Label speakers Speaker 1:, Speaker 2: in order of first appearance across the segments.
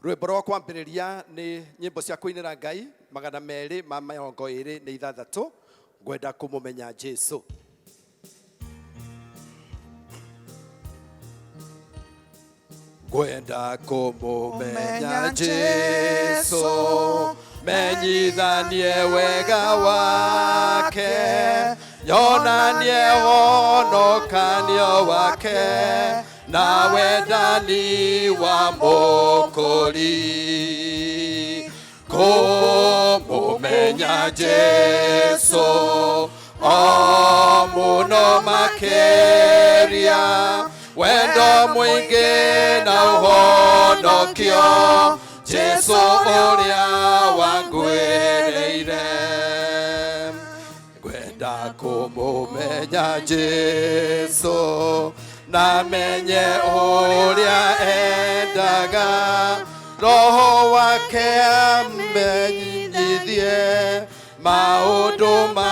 Speaker 1: Rwĩmbo rwa kwambĩrĩria nĩ nyĩmbo cia kũinĩra Ngai 226, ngwenda kũmũmenya Jesu. Ngwenda kũmũmenya Jesu, menyithanie wega wake, nyonanie honokanio wake, na wendani wa Mũkũri. Kũmũmenya Jesu o mũno makĩria, wendo mũingĩ na ũhonokio, Jesu ũrĩa wangwĩrĩire. Ngwenda kũmũmenya Jesu, na menye ũrĩa endaga, Roho wake amenyithie maũndũ ma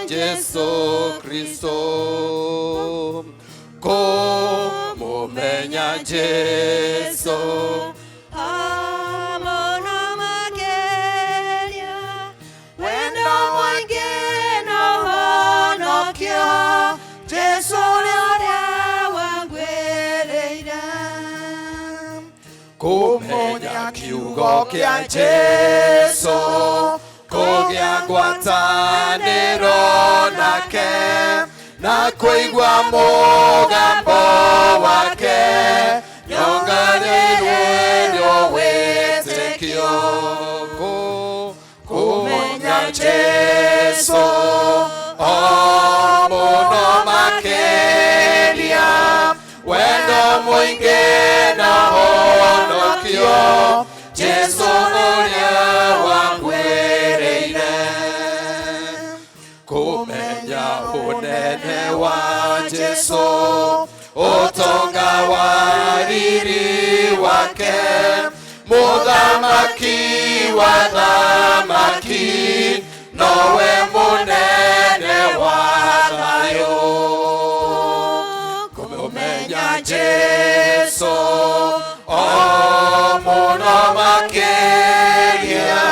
Speaker 1: Jesu Kristo. Kũmũmenya Jesu
Speaker 2: mũno makĩria, wendo mũingĩ na ũhonokio, Jesu ũrĩa wangwĩrĩire.
Speaker 1: Kũmenya kiugo kĩa Jesu, kũgĩa ngwatanĩro nake, na kũigua mũgambo wake, nyonganĩrwo wĩtĩkio. Kũmenya Jesu o mũno makĩria, wendo mũingĩ na honokio, Jesu ũrĩa wangwĩrĩire. Kũmenya ũnene wa Jesu, ũtonga wa riri wake, mũthamaki wa thamaki, nowe mũnene wa thayũ. Kũmenya Jesu o mũno makĩria,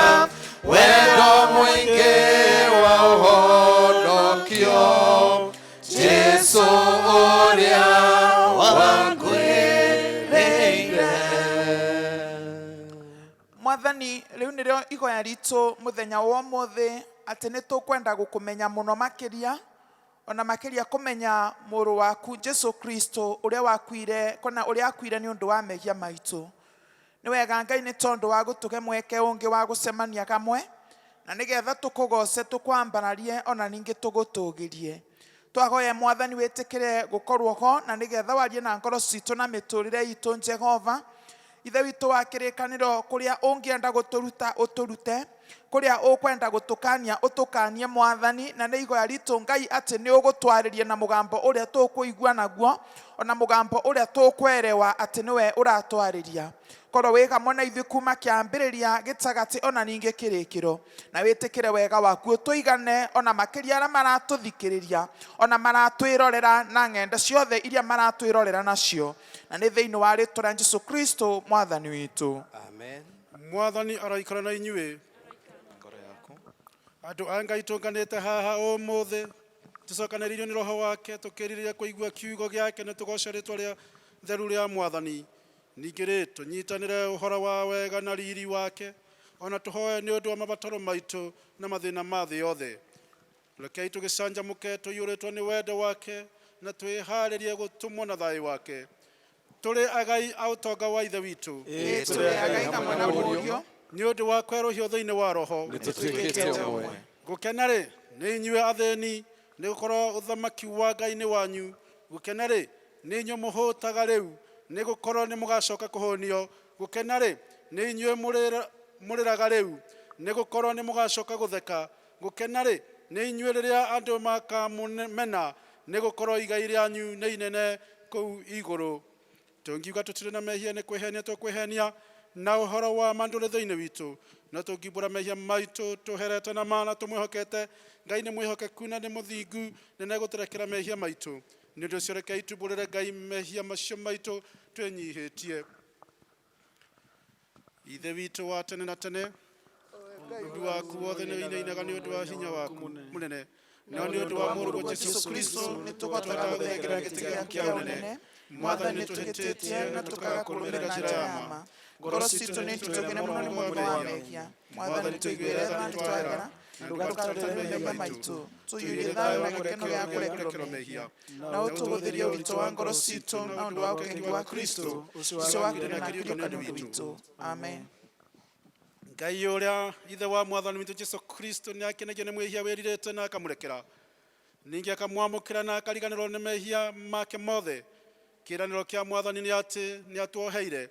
Speaker 1: wendo mũingĩ wa ũhonokio, Jesu ũrĩa wangwĩrĩire.
Speaker 3: Mwathani, rĩu nĩrĩo igoya ritũ mũthenya wa ũmũthĩ, atĩ nĩ tũkwenda gũkũmenya mũno makĩria, ona makĩria kũmenya mũrũ waku Jesu Kristo ũrĩa wakuire, kana ũrĩa akuire nĩ ũndũ wa mehia maitũ. Nĩ wega Ngai, nĩ tondũ wa gũtũhe mweke ũngĩ wa gũcemania hamwe, na nĩgetha tũkũgoce, tũkwambararie, ona ningĩ tũgũtũgĩrie. Twahoya Mwathani wĩtĩkĩre gũkorwo ho, na nĩgetha warie na ngoro citũ na mĩtũrĩre itũ. Jehova Ithe witũ wa kĩrĩkanĩro, kũrĩa ũngĩenda gũtũruta ũtũrute, kũrĩa ũkwenda gũtũkania ũtũkanie, Mwathani, na nĩ igoya ritũ Ngai atĩ nĩ ũgũtwarĩria na mũgambo ũrĩa tũkũigua naguo, ona mũgambo ũrĩa tũkwerewa atĩ nĩwe ũratwarĩria. Korwo wĩ hamwe na ithuĩ kuma kĩambĩrĩria, gĩtagatĩ, ona ningĩ kĩrĩkĩro, na wĩtĩkĩre wega waku ũtũigane, ona makĩria arĩa maratũthikĩrĩria, ona maratwĩrorera na ng'enda ciothe iria maratwĩrorera nacio, na nĩ thĩinĩ wa rĩtwa rĩa Jesu Kristo Mwathani witũ.
Speaker 1: Amen.
Speaker 4: Mwathani aroikara na inyuĩ.
Speaker 1: Ngoro yaku.
Speaker 4: Andũ a Ngai, tũnganĩte haha ũmũthĩ tũcokanĩrĩirio nĩ Roho wake, tũkĩrirĩria kũigua kiugo gĩake, na tũgoce rĩtwa rĩa theru rĩa Mwathani. Ningĩ rĩ, tũnyitanĩre ũhoro wa wega na riri wake, ona tũhoe nĩ ũndũ wa mabataro maitũ na mathĩna ma thĩ yothe. Rekei tũgĩcanjamũke tũiyũrĩtwo nĩ wendo wake, na twĩharĩrie gũtũmwo na thayũ wake. Tũrĩ agai a ũtonga wa Ithe witũ.
Speaker 3: Ĩĩ, tũrĩ agai hamwe na Mũriũ.
Speaker 4: Nĩ ũndũ wa kwerũhio thĩinĩ wa Roho.
Speaker 1: Nĩ tũtuĩkĩte ũmwe.
Speaker 4: Gũkena rĩ, nĩ inyuĩ athĩni, nĩ gũkorwo ũthamaki wa Ngai nĩ wanyu. Gũkena rĩ, nĩ inyuĩ mũhũtaga rĩu, nĩ gũkorwo nĩ mũgacoka kũhũnio. Gũkena rĩ, nĩ inyuĩ mũrĩraga rĩu, nĩ gũkorwo nĩ mũgacoka gũtheka. Gũkena rĩ, nĩ inyuĩ rĩrĩa andũ makamũmena, nĩ gũkorwo igai rĩanyu nĩ inene kũu igũrũ. Tũngiuga tũtirĩ na mehia, nĩ kwĩhenia tũkwĩhenia, na ũhoro wa ma ndũrĩ thĩinĩ witũ. No tũngiumbũra mehia maitũ tũherete na ma na tũmwĩhokete, Ngai nĩ mwĩhokeku na nĩ mũthingu, na nĩegũtũrekera mehia maitũ. Nĩ ũndũ ũcio rekei tumbũrĩre Ngai mehia macio maitũ twĩnyihĩtie. Ithe witũ wa tene na tene, ũndũ waku wothe nĩ ũinainaga nĩ ũndũ wa hinya waku mũnene, no nĩ ũndũ wa mũrũguo Jesũ Kristo
Speaker 3: nĩ tũhotaga gũthengerera gĩtĩ gĩaku kĩa ũnene. Mwathani, nĩ tũhĩtĩtie na tũkaga kũrũmĩrĩra njĩra ya ma. Ngoro citũ nĩ itũtũgĩre mũno nĩ mũrimũ wa mehia. Mwathani, tũiguĩre tha nĩ twahera, na ndũgatũrute mehia maitũ. Tũiyũrie thayũ na gĩkeno gĩa kũrekerwo mehia, na ũtũhũthĩrie ũritũ wa ngoro citũ na ũndũ wa ũkengi wa Kristo ũcio wakuire na akĩriũka nĩ ũndũ witũ. Amen.
Speaker 4: Ngai ũrĩa ithe wa mwathani witũ Jesu Kristo nĩ akenagio nĩ mwĩhia wĩrirĩte na akamũrekera, ningĩ akamwamũkĩra na akariganĩrwo nĩ mehia make mothe. Kĩĩranĩro kĩa mwathani nĩ atĩ nĩ atuoheire,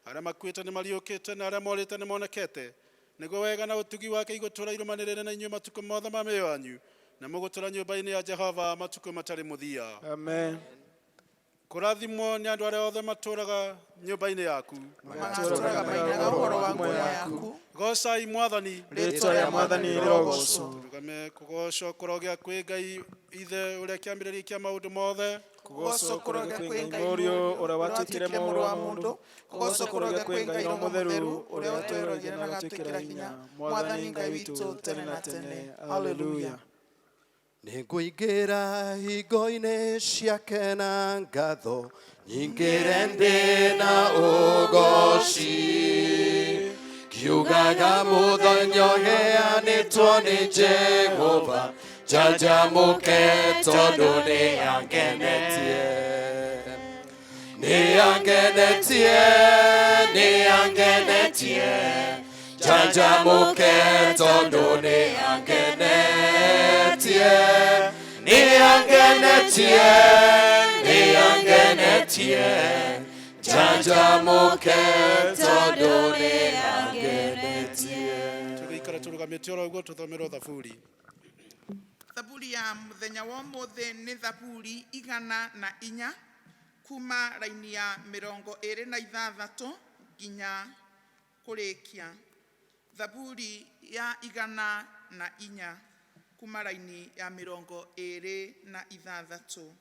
Speaker 4: arĩa makuĩte nĩ mariũkĩte na arĩa morĩte nĩ monekete, nĩguo wega na ũtugi wake igũtũũra irũmanĩrĩre na inyuĩ matukũ mothe ma mĩoyo yanyu, na mũgũtũũra nyũmba-inĩ ya Jehova matukũ matarĩ mũthia.
Speaker 5: Amen.
Speaker 4: Kũrathimwo nĩ andũ arĩa othe matũũraga nyũmba-inĩ yaku.
Speaker 3: Magatũũraga mainaga ũhoro wa ngumo yaku.
Speaker 4: Goocai mwathani.
Speaker 5: Rĩĩtwa rĩa mwathani rĩrogoocwo.
Speaker 4: Tũrũgame kũgoocwo kũrogĩa kwĩ Ngai ithe ũrĩa kĩambĩrĩria kĩa maũndũ mothe.
Speaker 5: Kũgoocwo kũrogĩa kwĩ Ngai Mũriũ ũrĩa watuĩkire mũrũ wa mũndũ. Kũgoocwo kũrogĩa kwĩ Ngai Roho Mũtheru ũrĩa watwĩrogeire na agatwĩkĩra hinya. Mwathani Ngai witũ tene na tene. Haleluya.
Speaker 1: Nĩngũingĩra hingo-inĩ ciake na ngatho, nyingĩre ndĩ na ũgooci, ngiugaga mũthenya ũheanĩtwo nĩ Jehova, njanjamũke tondũ nĩ angenetie, nĩ angenetie, nĩ angenetie, njanjamũke tondũ nĩ angenetie, nĩ angenetie, nĩ angenetie, njanjamũke tondũ nĩ angenetie.
Speaker 4: Tũgĩikara tũrũgamĩte oro ũguo tũthomerwo thaburi.
Speaker 3: Thaburi ya mũthenya wa ũmũthĩ nĩ thaburi 104 kuma raini ya 26 nginya kũrĩkia. Thaburi ya 104 kuma raini ya 26.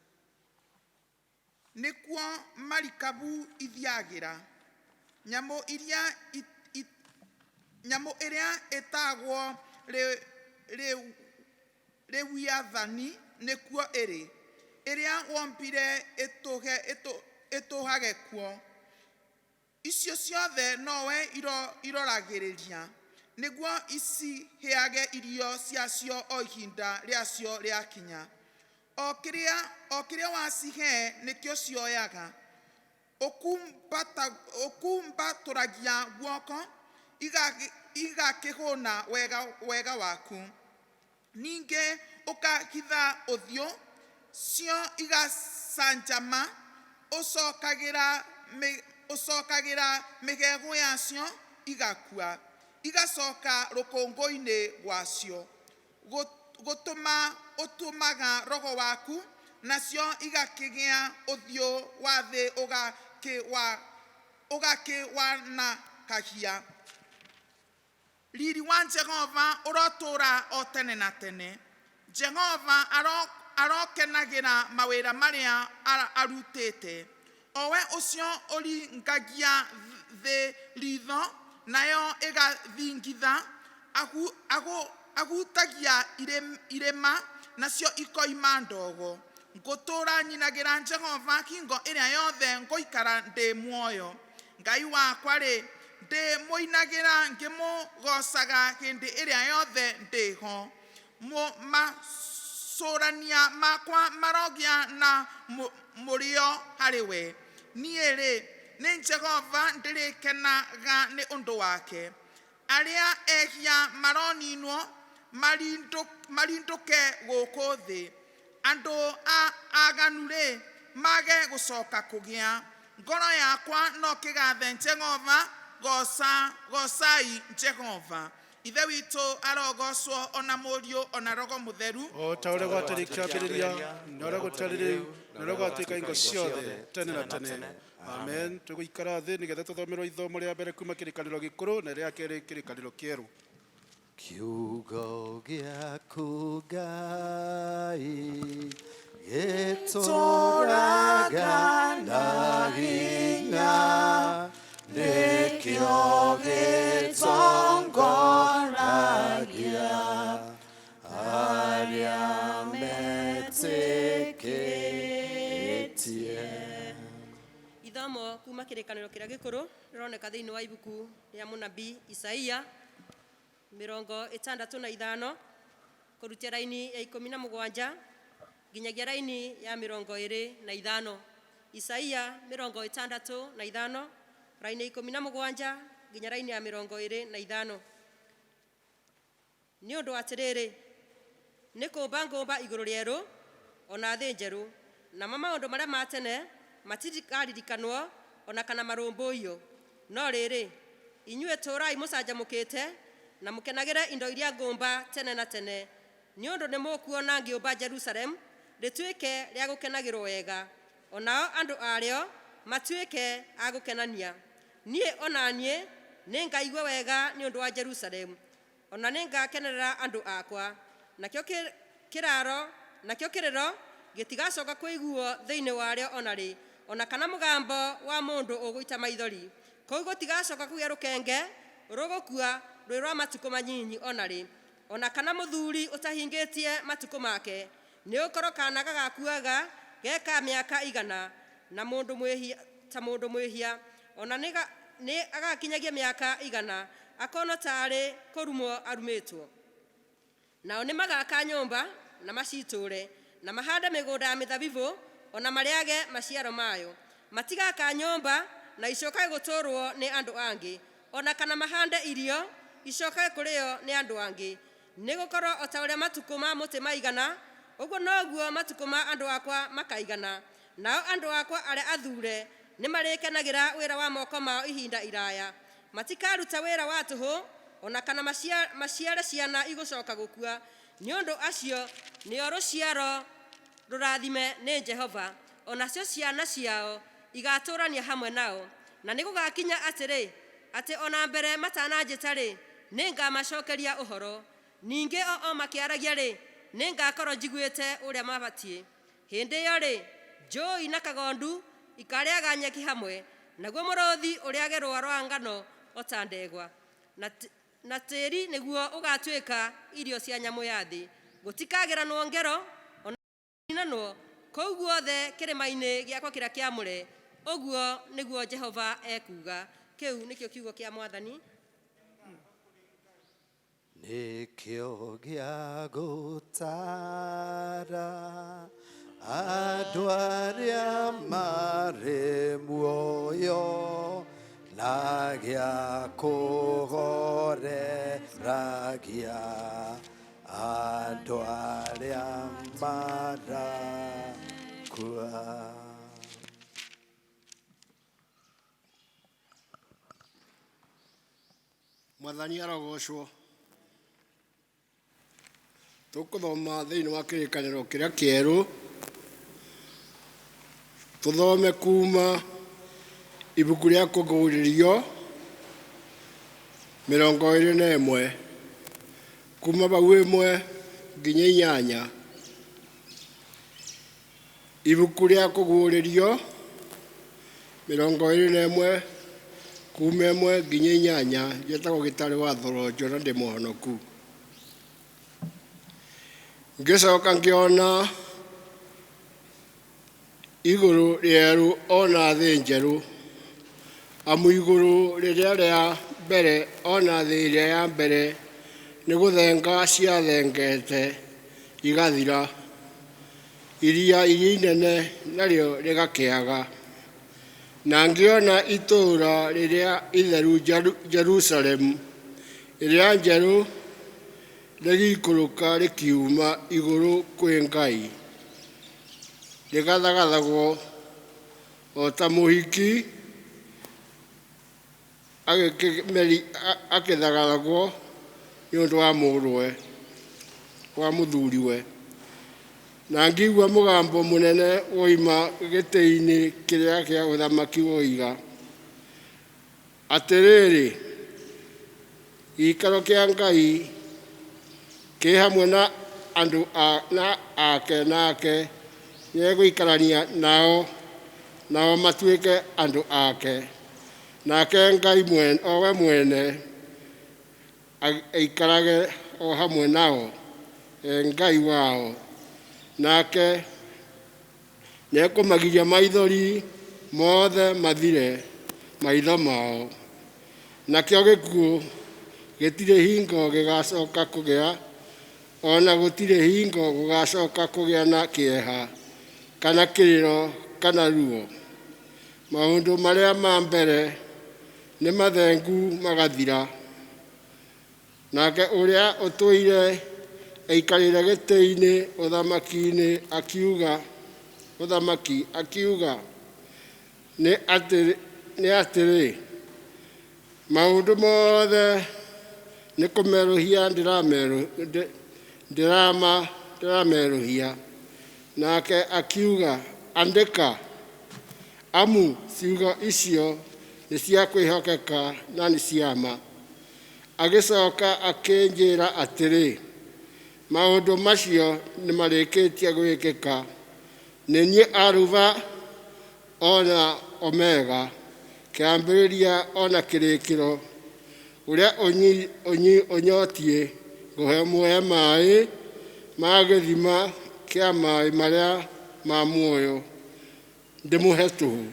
Speaker 3: Nĩkuo marikabu ithiagĩra, nyamũ iria nyamũ ĩrĩa ĩtagwo rĩwiathani nĩkuo ĩrĩ, ĩrĩa wombire ĩtũhage kuo. Icio ciothe nowe iroragĩrĩria, nĩguo iciheage irio ciacio o ihinda rĩacio rĩakinya. O kĩrĩa wacihe nĩkĩo cioyaga. Ũkumbatũragia guoko, igakĩhũna wega waku. Ningĩ ũkahitha ũthiũ, cio igacanjama, ũcokagĩra mĩgego yacio igakua, igacoka rũkũngũ-inĩ rwacio. Gũtũma ũtũmaga roho waku, nacio igakĩgĩa ũthiũ wa thĩ ũgakĩwanakagia. Riri wa Jehova ũrotũũra o tene na tene. Jehova arokenagĩra mawĩra marĩa arutĩte. Owe ũcio ũringagia thĩ ritho, nayo ĩgathingitha, agutagia irĩma, nacio ikoima ndogo. Ngũtũũra nyinagĩra Jehova hingo ĩrĩa yothe ngũikara ndĩ muoyo. Ngai wakwa rĩ, ndĩ mũinagĩra ngĩmũgoocaga hĩndĩ ĩrĩa yothe ndĩho. Macũrania makwa marogĩa na mũrĩo harĩ we. Niĩ rĩ, nĩ Jehova ndĩrĩkenaga nĩ ũndũ wake. Arĩa ehia maroninwo marindũke gũkũ thĩ. Andũ aganu rĩ, mage gũcoka kũgĩa. Ngoro yakwa no kĩgathe Jehova, goocai Jehova. Ithe witũ arogocwo ona Mũriũ ona Roho Mũtheru,
Speaker 4: o ta ũrĩa gwatariĩ kĩambĩrĩria, na ũrĩa gũtariĩ rĩu, na ũrĩa gũgatuĩka hingo ciothe tene na tene. Amen. Tũgũikara thĩ nĩgetha tũthomerwo ithomo rĩa mbere kuma kĩrĩkanĩro gĩkũrũ na rĩa kerĩ kĩrĩkanĩro kĩerũ.
Speaker 1: Kiugo gĩaku Ngai gĩtũũraga na hinya, nĩkĩo
Speaker 6: Kuma kĩrĩkanĩro kĩrĩa gĩkũrũ rĩroneka thĩinĩ wa ibuku rĩa mũnabii Isaia 65 kũrutia raini ya 17 nginyagia raini ya 25. Isaia 65 raini ya 17 nginya raini ya 25. Nĩ ũndũ atĩrĩrĩ, nĩ kũmba ngũmba igũrũ rĩerũ ona thĩ njerũ, namo maũndũ marĩa ma tene matikaririkanwo ona kana marũmbũiyo. No rĩrĩ, inyuĩ tũũrai mũcanjamũkĩte na mũkenagĩre indo iria ngũmba tene na tene, nĩ ũndũ nĩ mũkuona ngĩũmba Jerusalemu rĩtuĩke rĩa gũkenagĩrwo wega, onao andũ arĩo matuĩke a gũkenania. Niĩ ona niĩ nĩngaigua wega nĩ ũndũ wa Jerusalemu, ona nĩngakenerera andũ akwa, nakĩo kĩraro nakĩo kĩrĩro gĩtigacoka kũiguo thĩinĩ warĩo ona rĩ, ona kana mũgambo wa mũndũ ũgũita maithori. Kũu gũtigacoka kũgĩa rũkenge rũgũkua rwĩ rwa matukũ manyinyi ona rĩ, ona kana mũthuri ũtahingĩtie matukũ make, nĩ gũkorwo kana gagakuaga geka mĩaka 100 na mũndũ mwĩhia ta mũndũ mwĩhia, ona nĩ agakinyagia mĩaka 100 akonwo tarĩ kũrumwo arumĩtwo. Nao nĩ magaka nyũmba na macitũre, na mahande mĩgũnda ya mĩthabibũ ona marĩage maciaro mayo. Matigaka nyũmba na icokage gũtũrwo nĩ andũ angĩ, ona kana mahande irio icokage kũrĩo nĩ andũ angĩ. Nĩ gũkorwo o ta ũrĩa matukũ ma mũtĩ maigana, ũguo noguo matukũ ma andũ akwa makaigana. Nao andũ akwa arĩa athure nĩ marĩkenagĩra wĩra wa moko mao ihinda iraya. Matikaruta wĩra wa tũhũ ona kana maciare ciana igũcoka gũkua. Nĩ ũndũ acio nĩo rũciaro rũrathime nĩ Jehova, onacio ciana ciao igatũrania hamwe nao. Na nĩ gũgakinya atĩrĩ, atĩ ona mbere matananjĩta-rĩ, nĩngamacokeria ũhoro. Ningĩ o makĩaragia-rĩ, nĩngakorwo njiguĩte ũrĩa mabatiĩ. Hĩndĩ ĩyo-rĩ, njũi na kagondu ikarĩaga nyeki hamwe, naguo mũrũthi ũrĩage rũũa rwa ngano o ta ndegwa. Na tĩĩri nĩguo ũgatuĩka irio cia nyamũ ya thĩ. Gũtikagĩranwo ngero ona kũninanwo kũu guothe kĩrĩma-inĩ gĩakwa kĩrĩa kĩamũre, ũguo nĩguo Jehova ekuuga. Kĩu nĩkĩo kiugo kĩa Mwathani.
Speaker 1: Nĩkĩo gĩa gũtara andũ arĩa marĩ muoyo na gĩa kũhoreragia andũ arĩa marakua.
Speaker 7: Mwathani arogocwo. Tũkũthoma thĩinĩ wa kĩrĩkanĩro kĩrĩa kĩerũ, tũthome kuma ibuku rĩa Kũguũrĩrio 21, kuma bau 1 nginya 8. Ibuku rĩa Kũguũrĩrio 21, kuma 1 nginya 8. Njetagwo Gĩtarĩ wa Thoronjo na ndĩ mũhonoku. Ngĩcoka ngĩona igũrũ rĩerũ ona thĩ njerũ, amu igũrũ rĩrĩa rĩa mbere ona thĩ ĩrĩa ya mbere nĩ gũthenga ciathengete igathira, iria iria inene narĩo rĩgakĩaga. Na ngĩona itũũra rĩrĩa itheru Jerusalemu ĩrĩa njerũ rĩgĩikũrũka rĩkiuma igũrũ kwĩ Ngai, rĩgathagathagwo o ta mũhiki akĩthagathagwo nĩ ũndũ wa mũrũwe wa mũthuriwe. Na ngĩigua mũgambo mũnene woima gĩtĩ-inĩ kĩrĩa kĩa ũthamaki woiga atĩrĩrĩ, gĩikaro kĩa Ngai kĩ hamwe na andũ na ake, nake nĩegũikarania nao, nao matuĩke andũ ake, nake Ngai o we mwene aikarage o hamwe nao e Ngai wao. Nake nĩekũmagiria maithori mothe mathire maitho mao. Nakĩo gĩkuũ gĩtirĩ hingo gĩgacoka kũgĩa, ona gũtirĩ hingo gũgacoka kũgĩa na kĩeha kana kĩrĩro kana ruo. Maũndũ marĩa ma mbere nĩ mathengu magathira. Nake ũrĩa ũtũire aikarĩire gĩtĩ-inĩ ũthamaki-inĩ akiuga, ũthamaki akiuga nĩ atĩrĩ, maũndũ mothe nĩ kũmerũhia ndĩramerũhia. Nake akiuga, andĩka, amu ciugo icio nĩ cia kwĩhokeka na nĩ cia ma. Agĩcoka akĩnjĩra atĩrĩ, maũndũ macio nĩ marĩkĩtie gwĩkĩka. Nĩ niĩ Alufa ona Omega, kĩambĩrĩria ona kĩrĩkĩro. Ũrĩa ũnyotiĩ ngũhe muoe maĩ ma gĩthima kĩa maĩ marĩa ma muoyo ndĩmũhe tũhũ.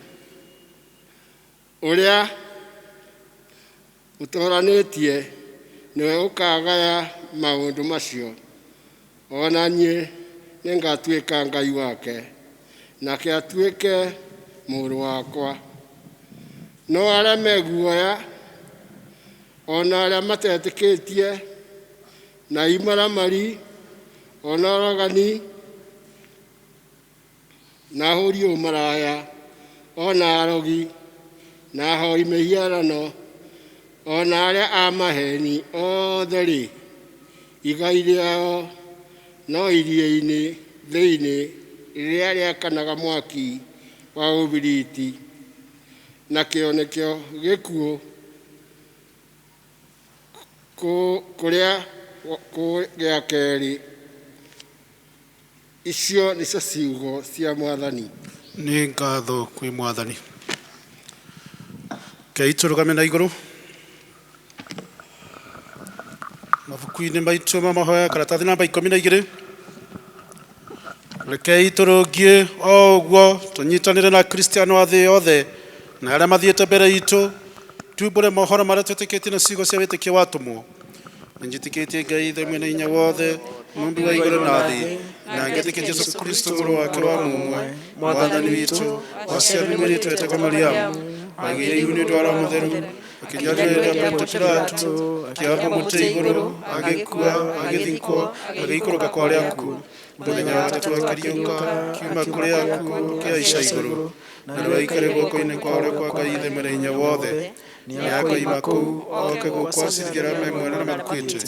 Speaker 7: Ũrĩa ũtooranĩtie nĩwe ũkagaya maũndũ macio, ona niĩ nĩngatuĩka Ngai wake, nake atuĩke mũrũ wakwa. No arĩa me guoya, ona arĩa matetĩkĩtie, na imaramari, ona oragani, na ahũri ũmaraya, ona arogi, na ahoi mĩhianano, ona arĩa a maheni othe-rĩ, igai rĩao no iria-inĩ thĩinĩ rĩrĩa rĩakanaga mwaki wa ũbiriti, nakĩo nĩkĩo gĩkuũ kũrĩa gĩa kerĩ. Icio nĩcio ciugo cia Mwathani.
Speaker 4: Nĩ ngatho kwĩ Mwathani. Rekei tũrũgame na igũrũ mabuku-inĩ maitũ ma mahoya, karatathi namba 12. Rekei tũrũngie o ũguo tũnyitanĩre na Kristiano a thĩ yothe na arĩa mathiĩte mbere itũ, tumbũre mohoro marĩa twĩtĩkĩtie na ciugo cia wĩtĩkio wa atũmwo. Nĩnjĩtĩkĩtie Ngai Ithe mwene hinya wothe, mũmbi wa igũrũ na thĩ, na ngetĩkia Jesũ Kristo mũrũ wake wa mũmwe, Mwathani witũ, waciarirwo nĩ mũirĩtu wetagwo Mariamu, agĩire ihu nĩ ũndũ wa Roho Mũtheru, akĩnyarirwo nĩ Pontio Pilato, akĩambwo mũtĩ igũrũ, agĩkua, agĩthikwo, agĩikũrũka kwa arĩa akuũ. Mũthenya wa gatatũ akĩriũka, akiuma kũrĩ akuũ, akĩhaica igũrũ, na rĩu aikarĩ guoko-inĩ kwa ũrĩo kwa Ngai Ithe mwene hinya wothe. Nĩakoima kũu oke gũkũ acirithie arĩa me muoyo na makuĩte.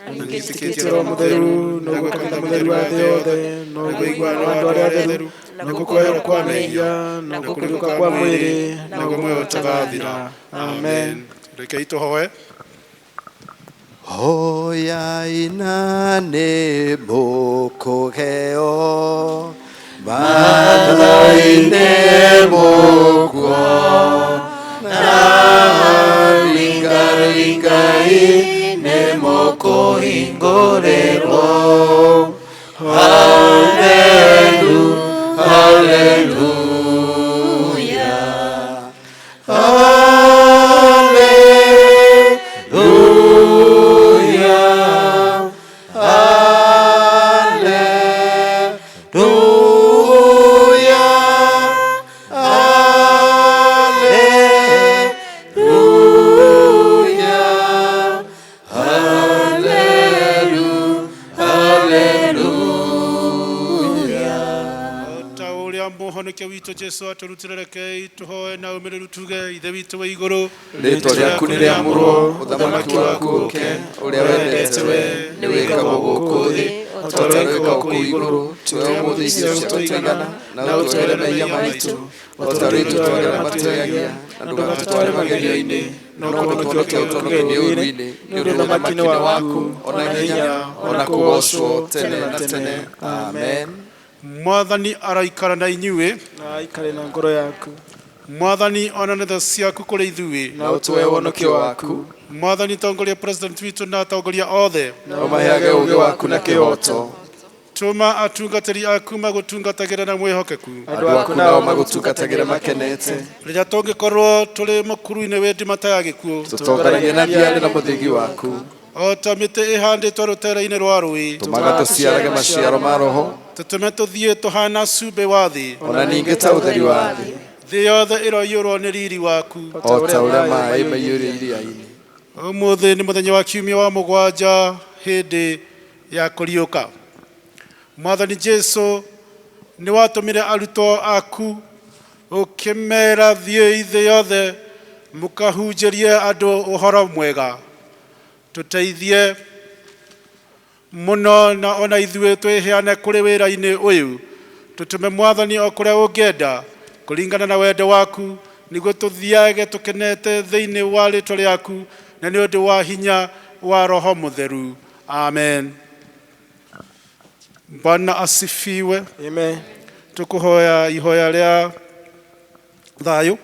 Speaker 4: Na nĩnjĩtĩkĩtie Roho Mũtheru, naguo kanitha mũtheru wa thĩ yothe, naguo ũiguano wa andũ arĩa atheru, naguo kuoherwo kwa mehia, naguo kũriũka kwa mwĩrĩ, naguo muoyo ũtagathira. Amen. Rekei tũhoe.
Speaker 1: Hoyai na nĩ mũkũheo, mathai nĩ mũkuona, ringaringai nĩ mũkũhingũrĩrwo. Hallelu, hallelujah. Hallelujah. Hallelujah. Hallelujah. Hallelujah. Hallelujah.
Speaker 4: Ta ũrĩa mũhonokia witũ Jesũ atũrutire, rekei tũhoe na ũmĩrĩru tuge, Ithe witũ wa igũrũ,
Speaker 8: rĩtwa rĩaku nĩ rĩamũrwo, ũthamaki waku ũke, ũrĩa wendete we nĩ wĩkagwo gũkũ thĩ o ta ũrĩa wĩkagwo kũu igũrũ. Tũhe ũmũthĩ irio cia gũtũigana, na ũtũohere mehia maitũ o ta ũrĩa ithuĩ tuohagĩra matũheagia, na ndũgatũtware magerio-inĩ, no ũtũhonokie ũtũhonokie ũũru-inĩ, nĩ ũndũ ũthamaki nĩ waku, ona hinya, ona kũgoocwo tene na tene. Amen.
Speaker 4: Mwathani araikara na inyuĩ,
Speaker 5: na aikare na ngoro yaku.
Speaker 4: Mwathani onane tha ciaku kũrĩ ithuĩ,
Speaker 5: na ũtũhe ũhonokio waku.
Speaker 4: Mwathani tongoria president witũ na atongoria othe,
Speaker 8: Na ũmaheage ũũgĩ waku na kĩhooto.
Speaker 4: Tũma atungatĩri aku magũtungatagĩre na mwĩhokeku.
Speaker 8: Andũ aku nao magũtungatagĩre makenete.
Speaker 4: Rĩrĩa tũngĩkorwo tũrĩ mũkuru-inĩ wĩ nduma ta ya gĩkuũ,
Speaker 8: Tũtongoragie na thiarĩ na mũthĩgi waku.
Speaker 4: O ta mĩtĩ ĩhandĩtwo rũtere-inĩ rwa rũĩ,
Speaker 8: Tũmaga tũciarage maciaro ma roho.
Speaker 4: Tũtũme tũthiĩ tũhana cumbĩ wa thĩ.
Speaker 8: Ona ningĩ ta ũtheri wa thĩ.
Speaker 4: Thĩ yothe ĩroiyũrwo nĩ riri waku.
Speaker 8: O ta ũrĩa maĩ maiyũire iria-inĩ.
Speaker 4: Ũmũthĩ nĩ mũthenya wa kiumia wa mũgwanja hĩndĩ ya kũriũka. Mwathani Jesu nĩ watũmire arutwo aku ũkĩmera thiĩi thĩ yothe mũkahunjĩrie andũ ũhoro mwega. Tũteithie mũno na ona ithuĩ twĩheane kũrĩ wĩra-inĩ ũyũ. Tũtũme Mwathani o kũrĩa ũngĩenda kũringana na wendo waku nĩguo tũthiage tũkenete thĩinĩ wa rĩtwa rĩaku na nĩ ũndũ wa hinya wa Roho Mũtheru. Amen. Bwana asifiwe.
Speaker 5: Amen.
Speaker 4: Tukuhoya ihoya rĩa thayũ.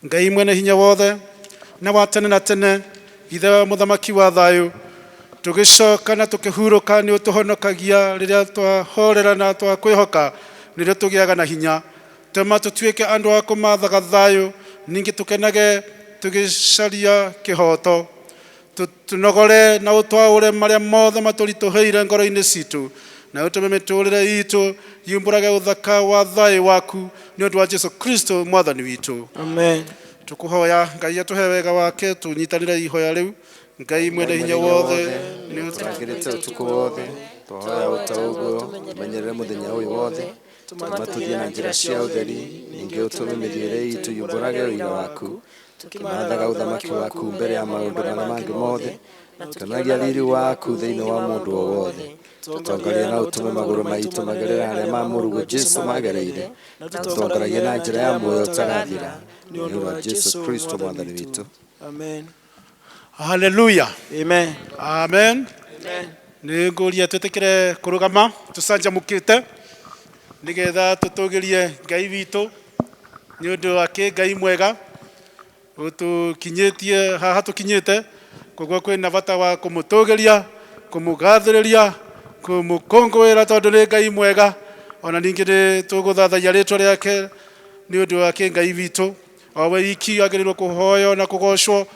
Speaker 4: Ngai mwene hinya wothe na wa tene na tene, ithe wa mũthamaki wa thayũ, tũgĩcoka na tũkĩhurũka nĩ ũtũhonokagia rĩrĩa twahorera na twakwĩhoka nĩrĩo tũgĩaga na hinya. Tũma tũtuĩke andũ a kũmathaga thayũ, ningĩ tũkenage tũgĩcaria kĩhoto. Tũnogore na ũtwaũre marĩa mothe matũritũhĩire ngoro-inĩ citũ, na ũtũme mĩtũrĩre itũ yumbũrage ũthaka wa thayũ waku nĩ ũndũ wa Jesu Kristo mwathani witũ.
Speaker 5: Amen.
Speaker 4: Tũkũhoya Ngai atũhe wega wake tũnyitanĩre ihoya rĩu. Ngai mwene hinya wothe nĩ
Speaker 8: Tũrangĩrĩte ũtukũ wothe twahoya o ta ũguo menyerere mũthenya ũyũ wothe. Tũma tũthiĩ na njĩra cia ũtheri, ningĩ ũtũme mĩthiĩre itũ yumbũrage ũira waku, tũkĩmathaga ũthamaki waku mbere ya maũndũ marĩa mangĩ mothe, na tũkenagia riri waku thĩinĩ wa mũndũ o wothe. Tũtongorie na ũtũme magũrũ maitũ magerere harĩa ma mũrũguo Jesu magereire, na tũtongoragie na njĩra ya muoyo ũtagathira, nĩ ũndũ wa Jesu Kristo mwathani witũ.
Speaker 5: Amen.
Speaker 4: Haleluya.
Speaker 5: Amen.
Speaker 4: Amen. Nĩ ngũria twĩtĩkĩre kũrũgama tũcanjamũkĩte nĩgetha tũtũgĩrie Ngai witũ nĩ ũndũ wake Ngai mwega ũtũkinyĩtie haha tũkinyĩte. Koguo kwĩna bata wa kũmũtũgĩria, kũmũgathĩrĩria, kũmũkũngũĩra tondũ nĩ Ngai mwega. Ona ningĩ nĩ tũgũthathaiya rĩtwa rĩake nĩ ũndũ wake Ngai witũ o we wiki agĩrĩirwo kũhoywo na kũgocwo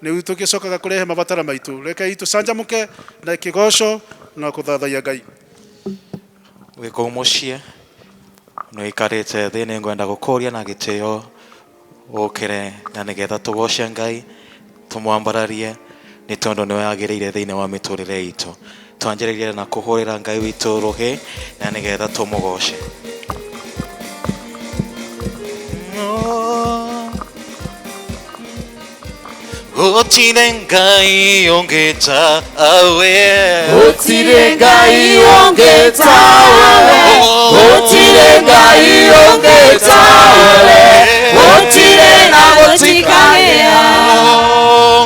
Speaker 4: nĩu tũgĩcokaga kũrehe mabatara maitũ. Rekei tũcanjamũke na kĩgoco na kũthathaiya Ngai.
Speaker 1: Wĩ kũu mũciĩ nĩ ũikarĩte thĩ, nĩ ngwenda gũkũria na gĩtĩo ũkĩre na nĩgetha tũgoce Ngai tũmwambararie nĩ tondũ nĩwe agĩrĩire thĩinĩ wa mĩtũrĩre itũ. Twanjĩrĩrie na kũhũrĩra Ngai witũ rũhĩ na nĩgetha tũmũgoce. Gũtirĩ Ngai ũngĩ tawe.
Speaker 2: Gũtirĩ Ngai ũngĩ tawe. Gũtirĩ Ngai ũngĩ tawe. Gũtirĩ na gũtikagĩa.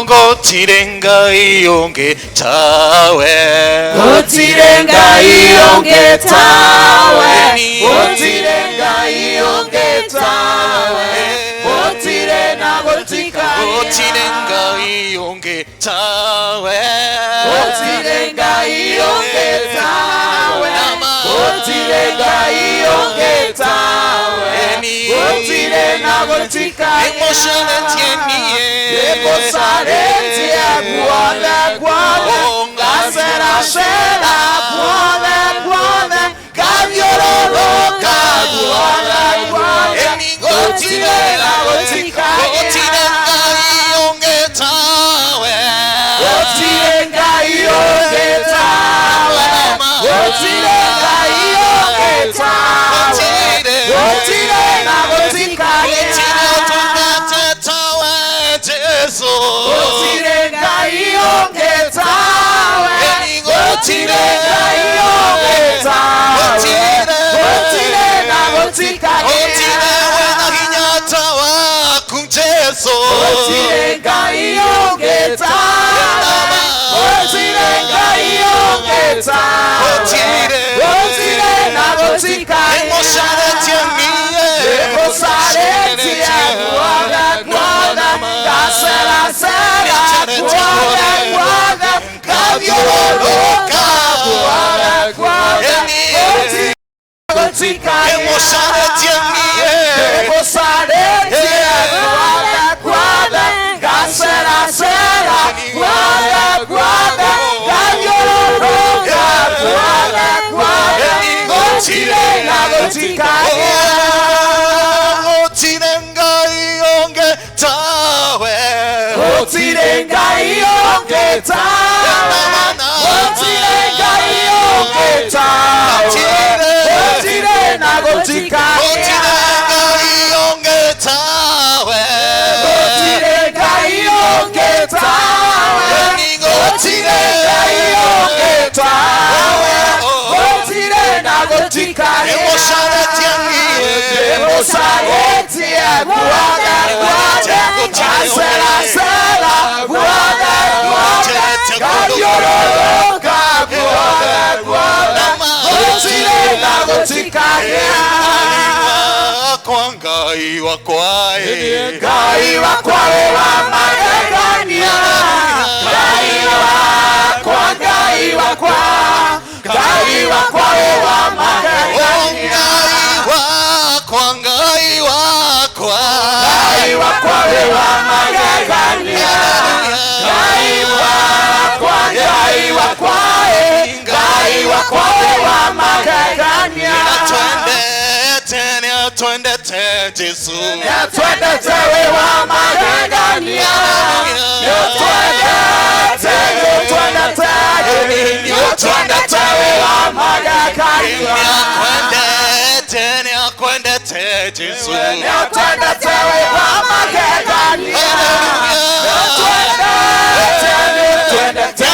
Speaker 1: Gũtirĩ Ngai ũngĩ tawe.
Speaker 2: Gũtirĩ Ngai ũngĩ tawe. Gũtirĩ Ngai ũngĩ tawe. Gũtirĩ na gũtikagĩa.
Speaker 1: Gũtirĩ Ngai ũngĩ tawe.
Speaker 2: Gũtirĩ Ngai ũngĩ tawe. Gũtirĩ Ngai ũngĩ tawe. Gũtirĩ na gũtikagĩa. Ĩmũcaretie guothe guothe. Ngaceracera guothe guothe. Ngathiũrũrũka guothe guothe. Gũtirĩ na gũtikagĩa.
Speaker 1: Gũtirĩ Ngai ũngĩ tawe.
Speaker 2: Gũtirĩ Ngai ũngĩ tawe. Gũtirĩ Ngai ũngĩ tawe. Gũtirĩ na gũtikagĩa.
Speaker 1: Gũtirĩ ũtungata tawe Jesu.
Speaker 2: Gũtirĩ Ngai ũngĩ tawe. Gũtirĩ Ngai ũngĩ tawe. Gũtirĩ na gũtikagĩa.
Speaker 1: Gũtirĩ wĩna hinya ta waku Jesu.
Speaker 2: Gũtirĩ Ngai ũngĩ tawe. Gũtirĩ Ngai ũngĩ tawe. Gũtirĩ na gũtikagĩa.
Speaker 1: Ĩmũcaretie niĩ.
Speaker 2: Ĩmũcaretie guothe guothe. Ngacera cera guothe guothe ngathiũrũrũka guothe guothe
Speaker 1: Nĩngũcarĩtie niĩ.
Speaker 2: Nĩngũcarĩtie guothe guothe ngacera cera guothe guothe ngathiũrũrũka guothe guothe gũtirĩ na gũtikagĩa.
Speaker 1: Gũtirĩ Ngai ũngĩ tawe.
Speaker 2: Gũtirĩ Ngai ũngĩ tawe. Gũtirĩ Ngai ũngĩ tawe. Gũtirĩ na gũtikagĩa.
Speaker 1: Gũtirĩ Ngai ũngĩ tawe.
Speaker 2: Gũtirĩ Ngai ũngĩ tawe. Gũtirĩ Ngai ũngĩ tawe. Gũtirĩ na gũtikagĩa.
Speaker 1: Nĩngũcarĩtie niĩ.
Speaker 2: Nĩngũcarĩtie guothe guothe ngacera cera guothe guothe ngathiũrũrũka guothe guothe gũtirĩ na gũtikagĩa.
Speaker 1: Wakwa Ngai wakwa ĩ.
Speaker 2: Ngai wakwa wĩ wa magegania. Ngai wakwa, Ngai wakwa, Ngai wakwa wĩ wa magegania.
Speaker 1: Ngai wakwa, Ngai wakwa.
Speaker 2: Ngai wakwa wĩ wa magegania. Ngai wakwa, Ngai wakwa, Ngai wakwa wĩ wa magegania.
Speaker 1: Nĩatwendete, nĩatwendete Jesũ.
Speaker 2: Nĩatwendete wĩ wa magegania. Nĩatwendete, nĩatwendete, nĩatwendete wĩ wa magegania.
Speaker 1: Nĩakwendete, nĩakwendete Jesũ.
Speaker 2: Nĩatwendete wĩ wa magegania. Nĩatwendete, nĩatwendete,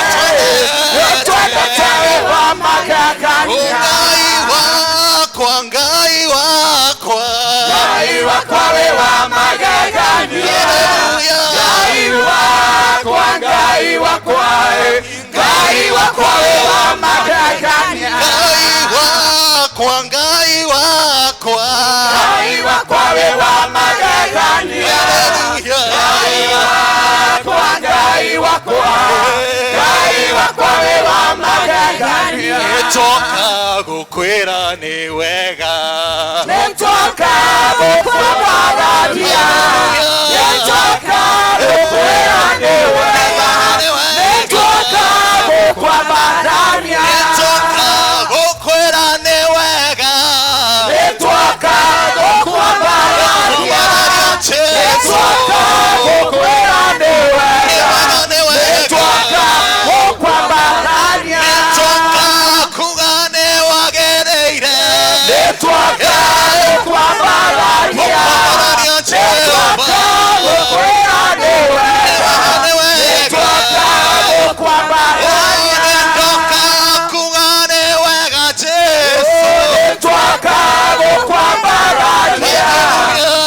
Speaker 2: nĩatwendete wĩ wa magegania.
Speaker 1: Ngai wakwa, Ngai wakwa.
Speaker 2: Ngai wakwa wĩ wa magegania. Ngai wakwa, Ngai wakwa, Ngai wakwa wĩ wa magegania.
Speaker 1: Ngai wakwa, Ngai wakwa.
Speaker 2: Ngai wakwa wĩ wa magegania. Ngai wakwa, Ngai wakwa, Ngai wakwa wĩ wa magegania.
Speaker 1: Nĩtwoka gũkwĩra nĩ wega.
Speaker 2: Nĩtwoka gũkwambararia. Nĩtwoka gũkwĩra nĩ wega. Nĩtwoka gũkwambararia.
Speaker 1: Nĩtwoka gũkwĩra nĩ wega.
Speaker 2: Nĩtwoka gũkwambararia. Nĩtwoka gũkwĩra nĩ wega. Nĩtwoka gũkwambararia.
Speaker 1: Nĩtwoka kuga nĩ wagĩrĩire.
Speaker 2: Nĩtwoka gũkwambararia. Nĩtwoka gũkwĩra nĩ wega. Nĩtwoka gũkwambararia.
Speaker 1: Nĩtwoka kuga nĩ wega Jesũ.
Speaker 2: Nĩtwoka gũkwambararia.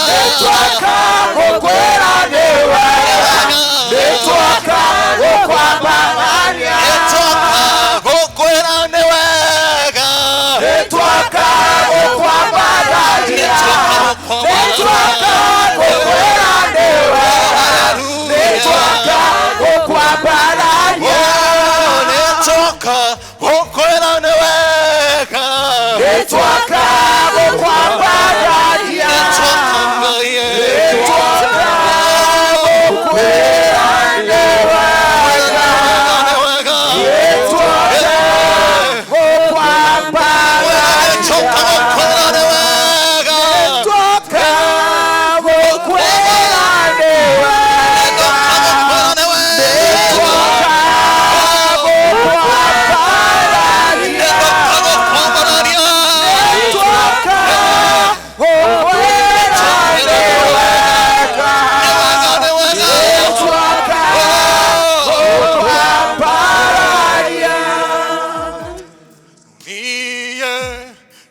Speaker 2: Nĩtwoka gũkwĩra nĩ wega. Nĩtwoka gũkwambararia.
Speaker 1: Nĩtwoka gũkwĩra nĩ wega.
Speaker 2: Nĩtwoka gũkwambararia. Nĩtwoka gũkwĩra nĩ wega. Nĩtwoka gũkwambararia.
Speaker 1: Nĩtwoka gũkwĩra nĩ wega.
Speaker 2: Nĩtwoka gũkwambararia. Nĩtwoka gũkwĩra nĩ wega. Nĩtwoka gũkwambararia. Nĩtwoka gũkwĩra nĩ wega. Nĩtwoka gũkwambararia. Nĩtwoka gũkwĩra nĩ wega. Nĩtwoka gũkwambararia.
Speaker 1: Niĩ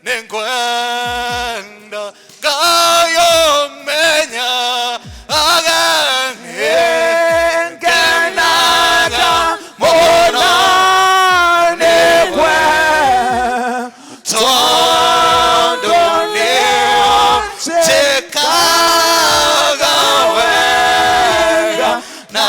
Speaker 1: nĩngwenda Ngai ũmenya ageni
Speaker 2: Ngenaga mũno nĩkwe
Speaker 1: tondũ nĩũnjĩkaga wega na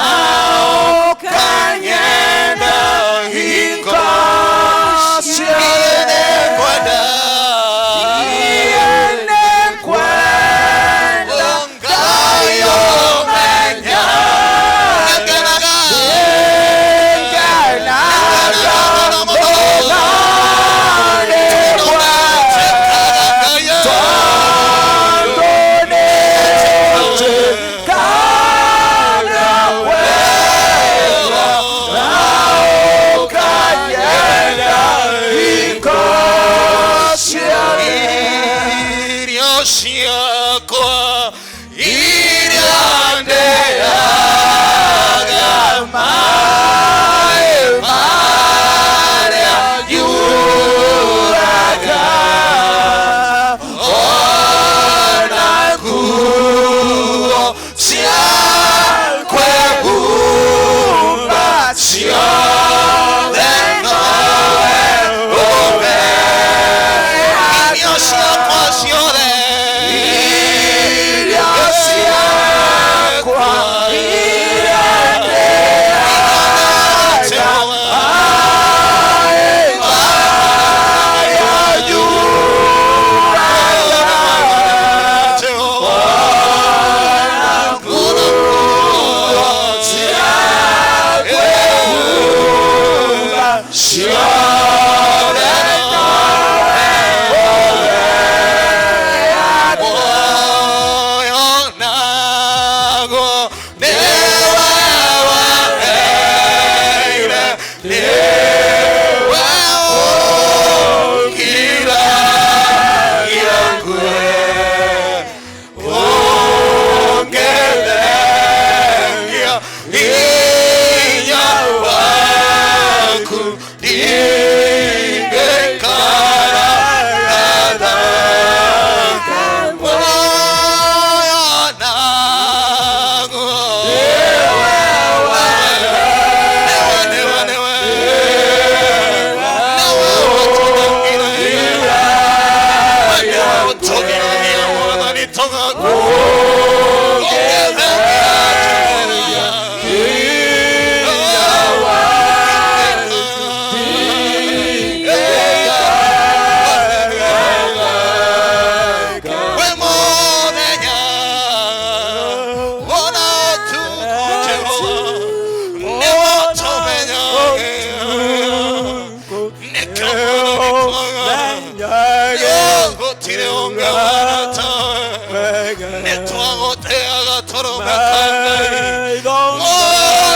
Speaker 1: Gũtirĩ ũngĩ ũhana tawe. Nĩ twagũtĩaga tũrũme Ngai. Oh,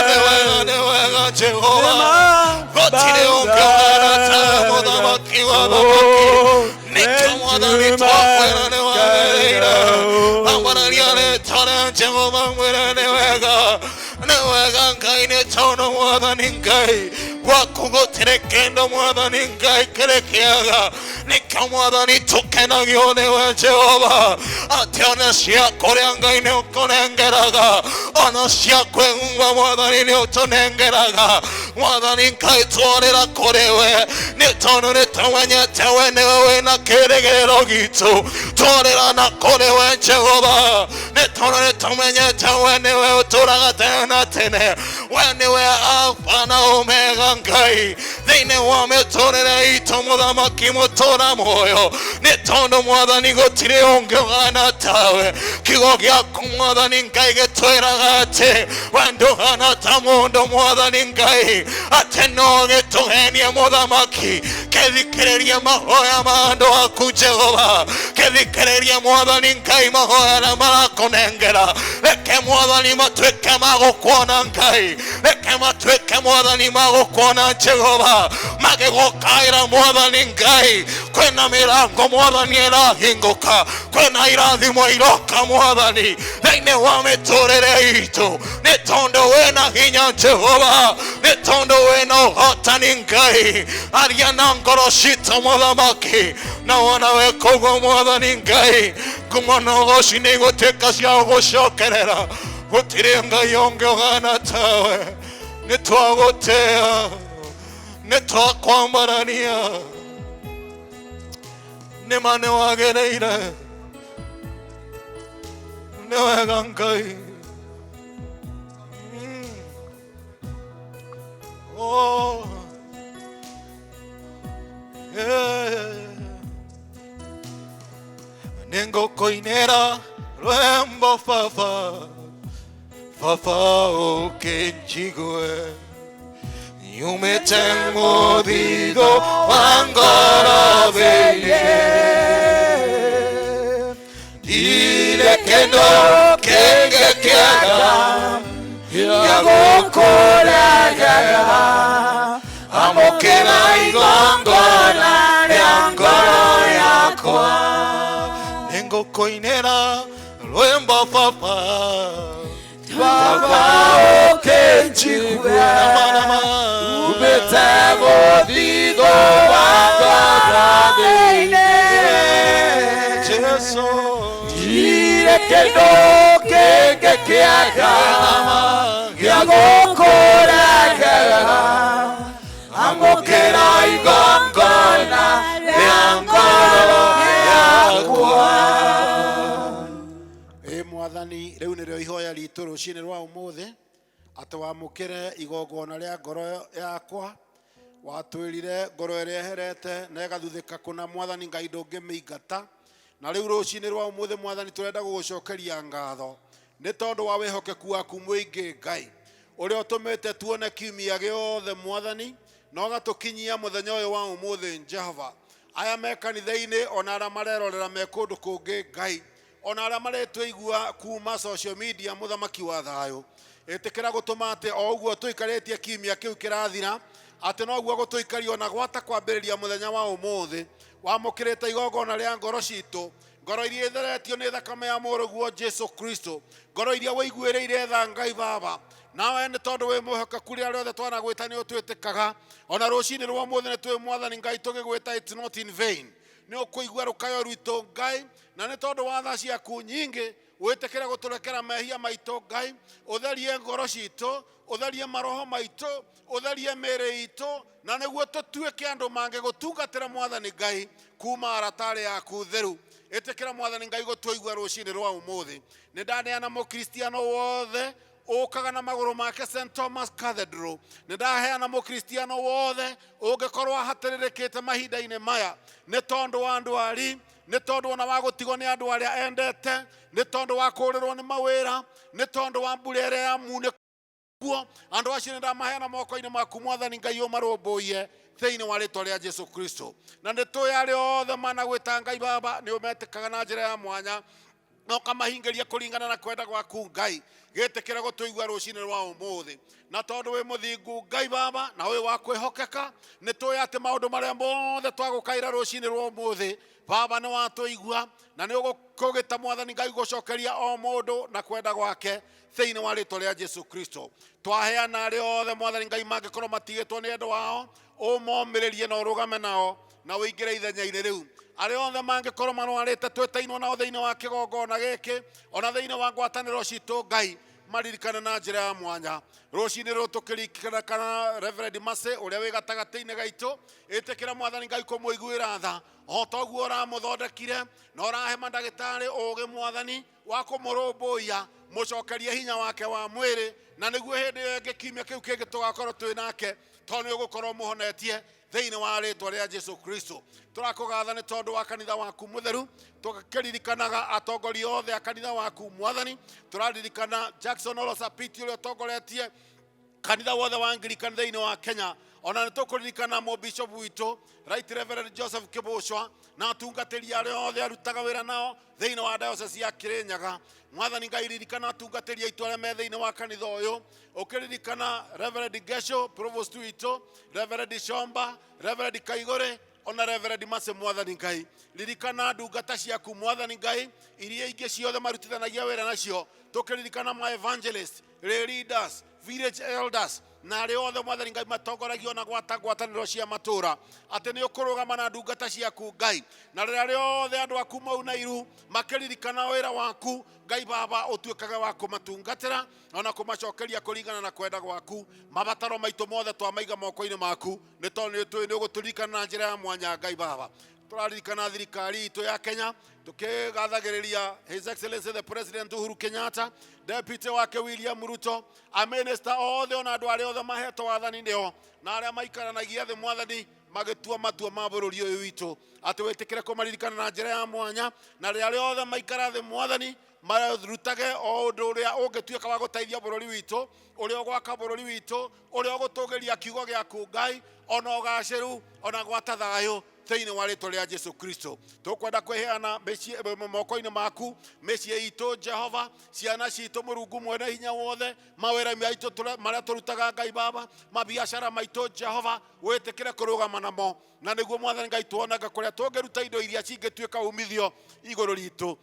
Speaker 1: nĩ wega, nĩ wega Jehova. Gũtirĩ ũngĩ ũhana tawe, mũthamaki wa athamaki. Nĩkĩo Mwathani twakwĩra nĩ wagĩrĩire. Ambararia rĩtwa rĩa Jehova mwĩre nĩ wega. Nĩ wega Ngai, nĩ tondũ Mwathani Ngai gwaku gũtirĩ kĩndũ Mwathani Ngai kĩrĩ kĩaga. Nĩkĩo Mwathani tũkenagio nĩwe Jehova, atĩ ona cia kũrĩa Ngai nĩ ũkũnengeraga, ona cia kwĩhumba Mwathani nĩ ũtũnengeraga. Mwathani Ngai, twarĩra kũrĩ we nĩ tondũ nĩ tũmenyete we nĩwe wĩna kĩrĩgĩrĩro gitũ. Twarĩra na kũrĩ we Jehova nĩ tondũ nĩ tũmenyete we nĩwe ũtũraga tene na tene. We nĩwe Alfa na Omega Ngai thĩinĩ wa mĩtũrĩre itũ, mũthamaki mũtũra muoyo, nĩ tondũ Mwathani gũtirĩ ũngĩ ũhana tawe. Kiugo gĩaku Mwathani Ngai gĩtwĩraga atĩ we ndũhana ta mũndũ, Mwathani Ngai, atĩ no gĩtũhenie. Mũthamaki, kĩthikĩrĩrie mahoya ma andũ aku Jehova, kĩthikĩrĩrie Mwathani Ngai mahoya na marakũnengera. Reke Mwathani matuĩke magũkuona Ngai, reke matuĩke Mwathani magũkuona Jehova, magĩgũkaĩra Mwathani Ngai. Kwĩna mĩrango Mwathani ĩrahingũka, kwĩna irathimo iroka Mwathani thĩinĩ wa mĩtũrĩre itũ, nĩ tondũ wĩna hinya Jehova, nĩ tondũ wĩna ũhotani Ngai. Aria na ngoro citũ mũthamaki, na wona weka ũguo Mwathani Ngai, ngumo na ũgoci nĩ igũtuĩka cia gũgũcokerera. Gũtirĩ Ngai ũngĩ ũhana tawe. Nĩ twagũtĩa, nĩ twakwambarania, nĩ ma nĩ wagĩrĩire, nĩ wega Ngai. Oh, yeah. Nĩngũkũinĩra rwĩmbo baba, baba ũkĩnjigue, nyumĩte mũthithũ wa ngoro thĩinĩ. Ndirĩ kĩndũ kĩngĩ kĩega gĩa gũkũregera, amũkĩra igongona rĩa ngoro yakwa. Nĩngũkũinĩra rwĩmbo baba,
Speaker 2: baba ũkĩnjigue, umĩte mũthithũ wa ngoro thĩinĩ.
Speaker 1: Jesu.
Speaker 2: Ndirĩ kĩndũ kĩngĩ kĩega gĩa gũkũregera, amũkĩra igongona rĩa ngoro yakwa.
Speaker 4: Ĩ Mwathani, rĩu nĩrĩo ihoya ritũ rũcinĩ rwa ũmũthĩ, atĩ wamũkĩre igongona rĩa ngoro yakwa. Watwĩrire ngoro ĩrĩa ĩherete na ĩgathuthĩka kũna, Mwathani Ngai, ndũngĩmĩingata. Na rĩu rũcinĩ rwa ũmũthĩ, Mwathani, tũrenda gũgũcokeria ngatho nĩ tondũ wa wĩhokeku waku mũingĩ, Ngai, ũrĩa ũtũmĩte tuone kiumia gĩothe, Mwathani, na ũgatũkinyia mũthenya ũyũ wa ũmũthĩ. Jehova, aya me kanitha-inĩ ona arĩa marerorera me kũndũ kũngĩ, Ngai, ona arĩa maretũigua kuma social media, mũthamaki wa thayũ, ĩtĩkĩra gũtũma atĩ o ũguo tũikarĩtie kiumia kĩu kĩrathira, atĩ noguo gũtũikaria ona gwata kwambĩrĩria mũthenya wa ũmũthĩ. Wamũkĩrĩte igongona rĩa ngoro citũ, ngoro iria itheretio nĩ thakame ya mũrũguo Jesu Kristo, ngoro iria wĩiguĩrĩire tha, Ngai Baba. Nawe nĩ tondũ wĩ mwĩhokeku, rĩrĩa rĩothe twanagwĩta nĩ ũtwĩtĩkaga. Ona rũcinĩ rwa ũmũthĩ nĩ twĩ Mwathani Ngai tũgĩgwĩta, it's not in vain, nĩ ũkũigua rũkayo rwitũ, Ngai, na nĩ tondũ wa tha ciaku nyingĩ wĩtĩkĩre gũtũrekera mehia maitũ, Ngai. Ũtherie ngoro citũ, ũtherie maroho maitũ, ũtherie mĩĩrĩ itũ, na nĩguo tũtuĩke andũ mangĩgũtungatĩra, Mwathani Ngai, kuma aratarĩ yaku theru. Ĩtĩkĩra, Mwathani Ngai, gũtũigua rũcinĩ rwa ũmũthĩ. Nĩ ndaneana mũkristiano wothe ũkaga na magũrũ make St Thomas Cathedral. Nĩ ndaheana mũkristiano wothe ũngĩkorwo ahatĩrĩrĩkĩte mahinda-inĩ maya nĩ tondũ wa ndwari, nĩ tondũ ona wa gũtigwo nĩ andũ arĩa endete, nĩ tondũ wa kũrĩrwo nĩ mawĩra, nĩ tondũ wa mbura ĩrĩa ya munĩ kuo. Andũ acio nĩ ndamaheana moko-inĩ maku, Mwathani Ngai, ũmarũmbũiye.
Speaker 9: Thĩinĩ wa rĩtwa rĩa Jesu Kristo. Na nĩ tũĩ arĩa othe managwĩta Ngai Baba nĩ ũmetĩkaga na njĩra ya mwanya na ũkamahingĩria kũringana na kwenda gwaku. Ngai, gĩtĩkĩra gũtũigua rũcinĩ rwa ũmũthĩ, na tondũ wĩ mũthingu Ngai Baba na wĩ wa kwĩhokeka, nĩ tũĩ atĩ maũndũ marĩa mothe twagũkaĩra rũcinĩ rwa ũmũthĩ, Baba, nĩ watũigua na nĩ ũgũkũgĩta Mwathani Ngai gũcokeria o mũndũ na kwenda gwake thĩinĩ wa rĩtwa rĩa Jesu Kristo. Twaheana arĩa othe, Mwathani Ngai, mangĩkorwo matigĩtwo nĩ endwa ao, ũmomĩrĩrie na ũrũgame nao na ũingĩre ithenya-inĩ rĩu. Arĩa othe mangĩkorwo marwarĩte twĩtainwo nao thĩinĩ wa kĩgongona gĩkĩ ona thĩinĩ wa ngwatanĩro citũ, Ngai, maririkane na njĩra ya mwanya rũcinĩ rũrũ. Tũkĩririkana Reverend Mercy ũrĩa wĩ gatagatĩ-inĩ gaitũ, ĩtĩkĩra Mwathani Ngai kũmũiguĩra tha o ta ũguo ũramũthondekire na ũrahe mandagĩtarĩ ũgĩ, Mwathani, wa kũmũrũmbũiya. Mũcokerie hinya wake wa mwĩrĩ, na nĩguo hĩndĩ ĩyo ĩngĩ kiumia kĩu kĩngĩ tũgakorwo twĩ nake, tondũ nĩ ũgũkorwo mũhonetie thĩinĩ wa rĩtwa rĩa Jesu Kristo. Tũrakũgatha nĩ tondũ wa kanitha waku mũtheru, tũkĩririkanaga atongoria othe a kanitha waku. Mwathani, tũraririkana Jackson Olosapiti ũrĩa ũtongoretie kanitha wothe wa Anglican thĩinĩ wa Kenya. Ona nĩ tũkũririkana mũbishop witũ Right Reverend Joseph Kĩbũcwa na atungatĩri arĩa othe arutaga wĩra nao thĩinĩ wa diocese ya Kĩrĩnyaga. Mwathani Ngai, ririkana atungatĩri aitũ arĩa me thĩinĩ wa kanitha ũyũ, ũkĩririkana Reverend Gesho, provost witũ, Reverend Shomba, Reverend Kaigũrĩ ona Reverend Mase. Mwathani Ngai, ririkana ndungata ciaku, Mwathani Ngai, iria ingĩ ciothe marutithanagia wĩra nacio, tũkĩririkana ma evangelist, lay leaders, village elders na arĩa othe, Mwathani Ngai, matongoragio na gwata ngwatanĩro cia matũra, atĩ nĩ ũkũrũgama na ndungata ciaku, Ngai, na rĩrĩa rĩothe andũ aku mau na iru makĩririkana wĩra waku, Ngai Baba, ũtuĩkage wa kũmatungatĩra ona kũmacokeria kũringana na kwenda gwaku. Mabataro maitũ mothe twamaiga moko-inĩ maku, nĩ tondũ nĩ tũĩ nĩ ũgũtũririkana na njĩra ya mwanya. Ngai Baba, tũraririkana thirikari itũ ya Kenya, tukigathagĩrĩria His Excellency the President Uhuru Kenyatta, deputy wake William Ruto, a minister othe ona andũ arĩa othe mahetwo wathani nĩo na arĩa maikaranagia thĩ, Mwathani, magĩtua matua ma bũrũri ũyũ witũ, atĩ wĩtĩkĩre kũmaririkana na njĩra ya mwanya, na rĩrĩa rĩothe maikara thĩ, Mwathani, marutage o ũndũ ũrĩa ũngĩtuĩka wa gũteithia bũrũri witũ, ũrĩa ũgwaka bũrũri witũ, ũrĩa ũgũtũgĩria kiugo gĩaku, Ngai, ona ũgacĩru ona gwata thayũ thĩinĩ wa rĩtwa rĩa Jesu Kristo. Tũkwenda kwĩheana moko-inĩ maku, mĩciĩ itũ, Jehova, ciana citũ, Mũrungu mwene hinya wothe, mawĩra maitũ marĩa tũrutaga, Ngai Baba, mabiacara maitũ, Jehova, wĩtĩkĩre kũrũgama namo, na nĩguo, Mwathani Ngai, tuonaga kũrĩa tũngĩruta indo iria cingĩtuĩka umithio igũrũ ritũ.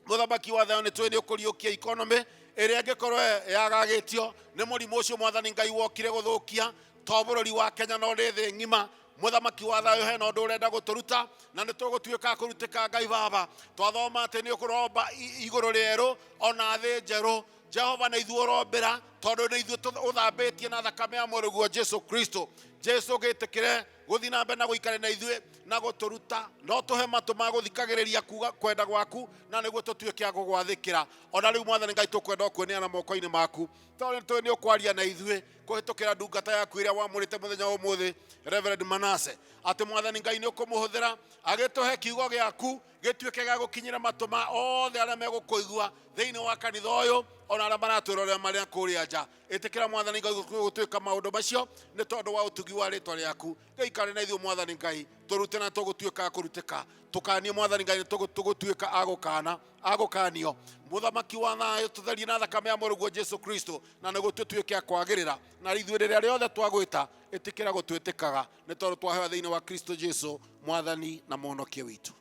Speaker 9: Mũthamaki wa thayũ, nĩ tũĩ nĩ ũkũriũkia economy ĩrĩa ĩngĩkorwo yagagĩtio nĩ mũrimũ ũcio, Mwathani Ngai, wokire gũthũkia to bũrũri wa Kenya no nĩ thĩ ng'ima. Mũthamaki wa thayũ, hena ũndũ ũrenda gũtũruta na nĩ tũgũtuĩka a kũrutĩka. Ngai Baba, twathoma atĩ nĩ ũkũromba igũrũ rĩerũ ona thĩ njerũ, Jehova, na ithuĩ ũrombĩra, tondũ nĩ ithuĩ ũthambĩtie na thakame ya mũrũguo Jesu Kristo. Jesu, gĩtĩkĩre gũthiĩ na mbere na gũikara na ithuĩ na gũtũruta, no tũhe matũ ma gũthikagĩrĩria kuga kwenda gwaku, na nĩguo tũtuĩke a gũgwathĩkĩra. Ona rĩu, Mwathani Ngai, tũkwenda ũkwĩneana moko-inĩ maku, tondũ nĩ tũĩ nĩ ũkwaria na ithuĩ kũhĩtũkĩra ndungata yaku ĩrĩa wamũrĩte mũthenya wa ũmũthĩ, Reverend Manase, atĩ Mwathani Ngai nĩ ũkũmũhũthĩra agĩtũhe kiugo gĩaku gĩtuĩke gĩa gũkinyĩra matũ ma othe arĩa megũkũigua thĩinĩ wa kanitha ũyũ ona arĩa maratwĩrorera marĩa kũrĩa nja. Ĩtĩkĩra, Mwathani Ngai, gũtuĩka maũndũ macio nĩ tondũ wa ũtugi wa rĩtwa rĩaku. Gĩikare na ithuĩ, Mwathani Ngai, tũrute na tũgũtuĩka a kũrutĩka, tũkanie, Mwathani Ngai, nĩ tũgũtuĩka a gũkana agũkanio. Mũthamaki wa thayũ, tũtherie na thakame ya mũrũguo Jesu Kristo, na nĩguo tũtuĩke a kwagĩrĩra na ithuĩ rĩrĩa rĩothe twagwĩta, ĩtĩkĩra gũtwĩtĩkaga, nĩ tondũ twaheo thĩinĩ wa Kristo Jesu, Mwathani na Mũhonokia witũ.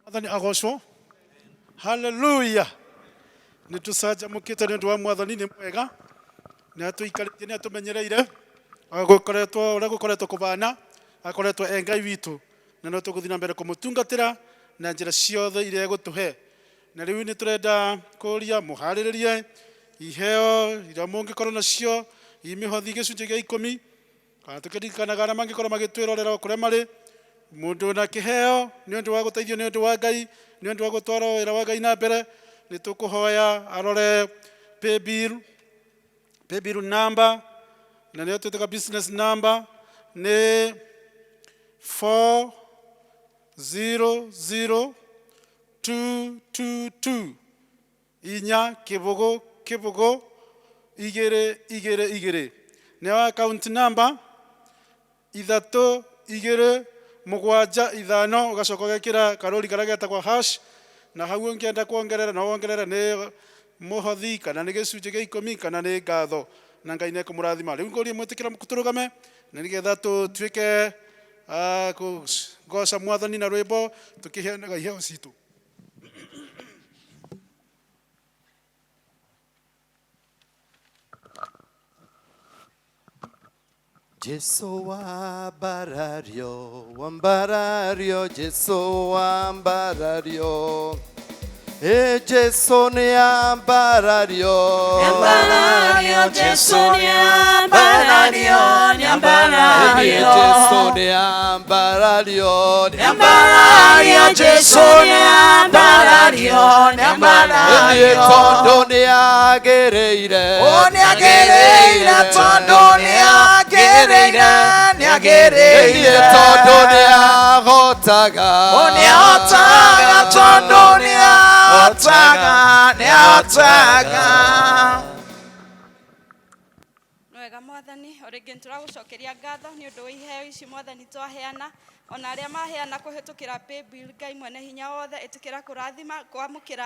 Speaker 4: Mwathani agocwo. Haleluya. Nĩ tũcanjamũkĩte nĩ ũndũ wa Mwathani, nĩ mwega, nĩ atũikarĩtie, nĩ atũmenyereire. Gũkoretwo ũrĩa gũkoretwo kũbana, akoretwo e Ngai witũ, na no tũgũthiĩ na mbere kũmũtungatĩra na njĩra ciothe iria egũtũhe. Na rĩu nĩ tũrenda kũria mũharĩrĩrie iheo iria mũngĩkorwo nacio, i mĩhothi, gĩcunjĩ gĩa 10, kana tũkĩririkanaga arĩa mangĩkorwo magĩtwĩrorera o kũrĩa marĩ, mũndũ na kĩheo nĩ ũndũ wa gũteithio, nĩ ũndũ wa Ngai, nĩ ũndũ wa gũtwara wĩra wa Ngai na mbere, nĩ tũkũhoya arore paybill number, na nĩyo twĩtaga business number, nĩ 400222 4 0 0 2 2 2. Nĩ wa account number 3 2 7 5 ũgacoka ũgekĩra karũri karĩa getagwo hash na hau ũngĩenda kuongerera no wongerere nĩ mũhothi kana nĩ gĩcunjĩ gĩa ikũmi kana nĩ ngatho na Ngai nĩ ekũmũrathima. Rĩu ngũrie mwĩtĩkĩra tũrũgame na nĩgetha tũtuĩke kũgoca Mwathani na rwĩmbo tũkĩheanaga iheo citũ.
Speaker 8: Jesu wambarario, wambarario, Jesu wambarario. E Jesu nĩ ambarario.
Speaker 2: Ambarario, Jesu nĩ ambarario, nĩ ambarario.
Speaker 8: Jesu nĩ ambarario,
Speaker 2: nĩ ambarario, Jesu nĩ ambarario, nĩ ambarario.
Speaker 8: Tondũ nĩ agĩrĩire.
Speaker 2: O nĩ agĩrĩire, tondũ nĩ agĩrĩire, nĩ agĩrĩire.
Speaker 8: Tondũ nĩ ahotaga.
Speaker 2: O nĩ ahotaga, tondũ nĩ ahotaga, nĩ ahotaga.
Speaker 10: Wega Mwathani, o rĩngĩ nĩtũragũcokeria ngatho nĩ ũndũ wa iheo ici Mwathani twaheana, ona arĩa maheana kũhĩtũkĩra paybill. Ngai mwene hinya wothe, ĩtĩkĩra kũrathima kwamũkĩra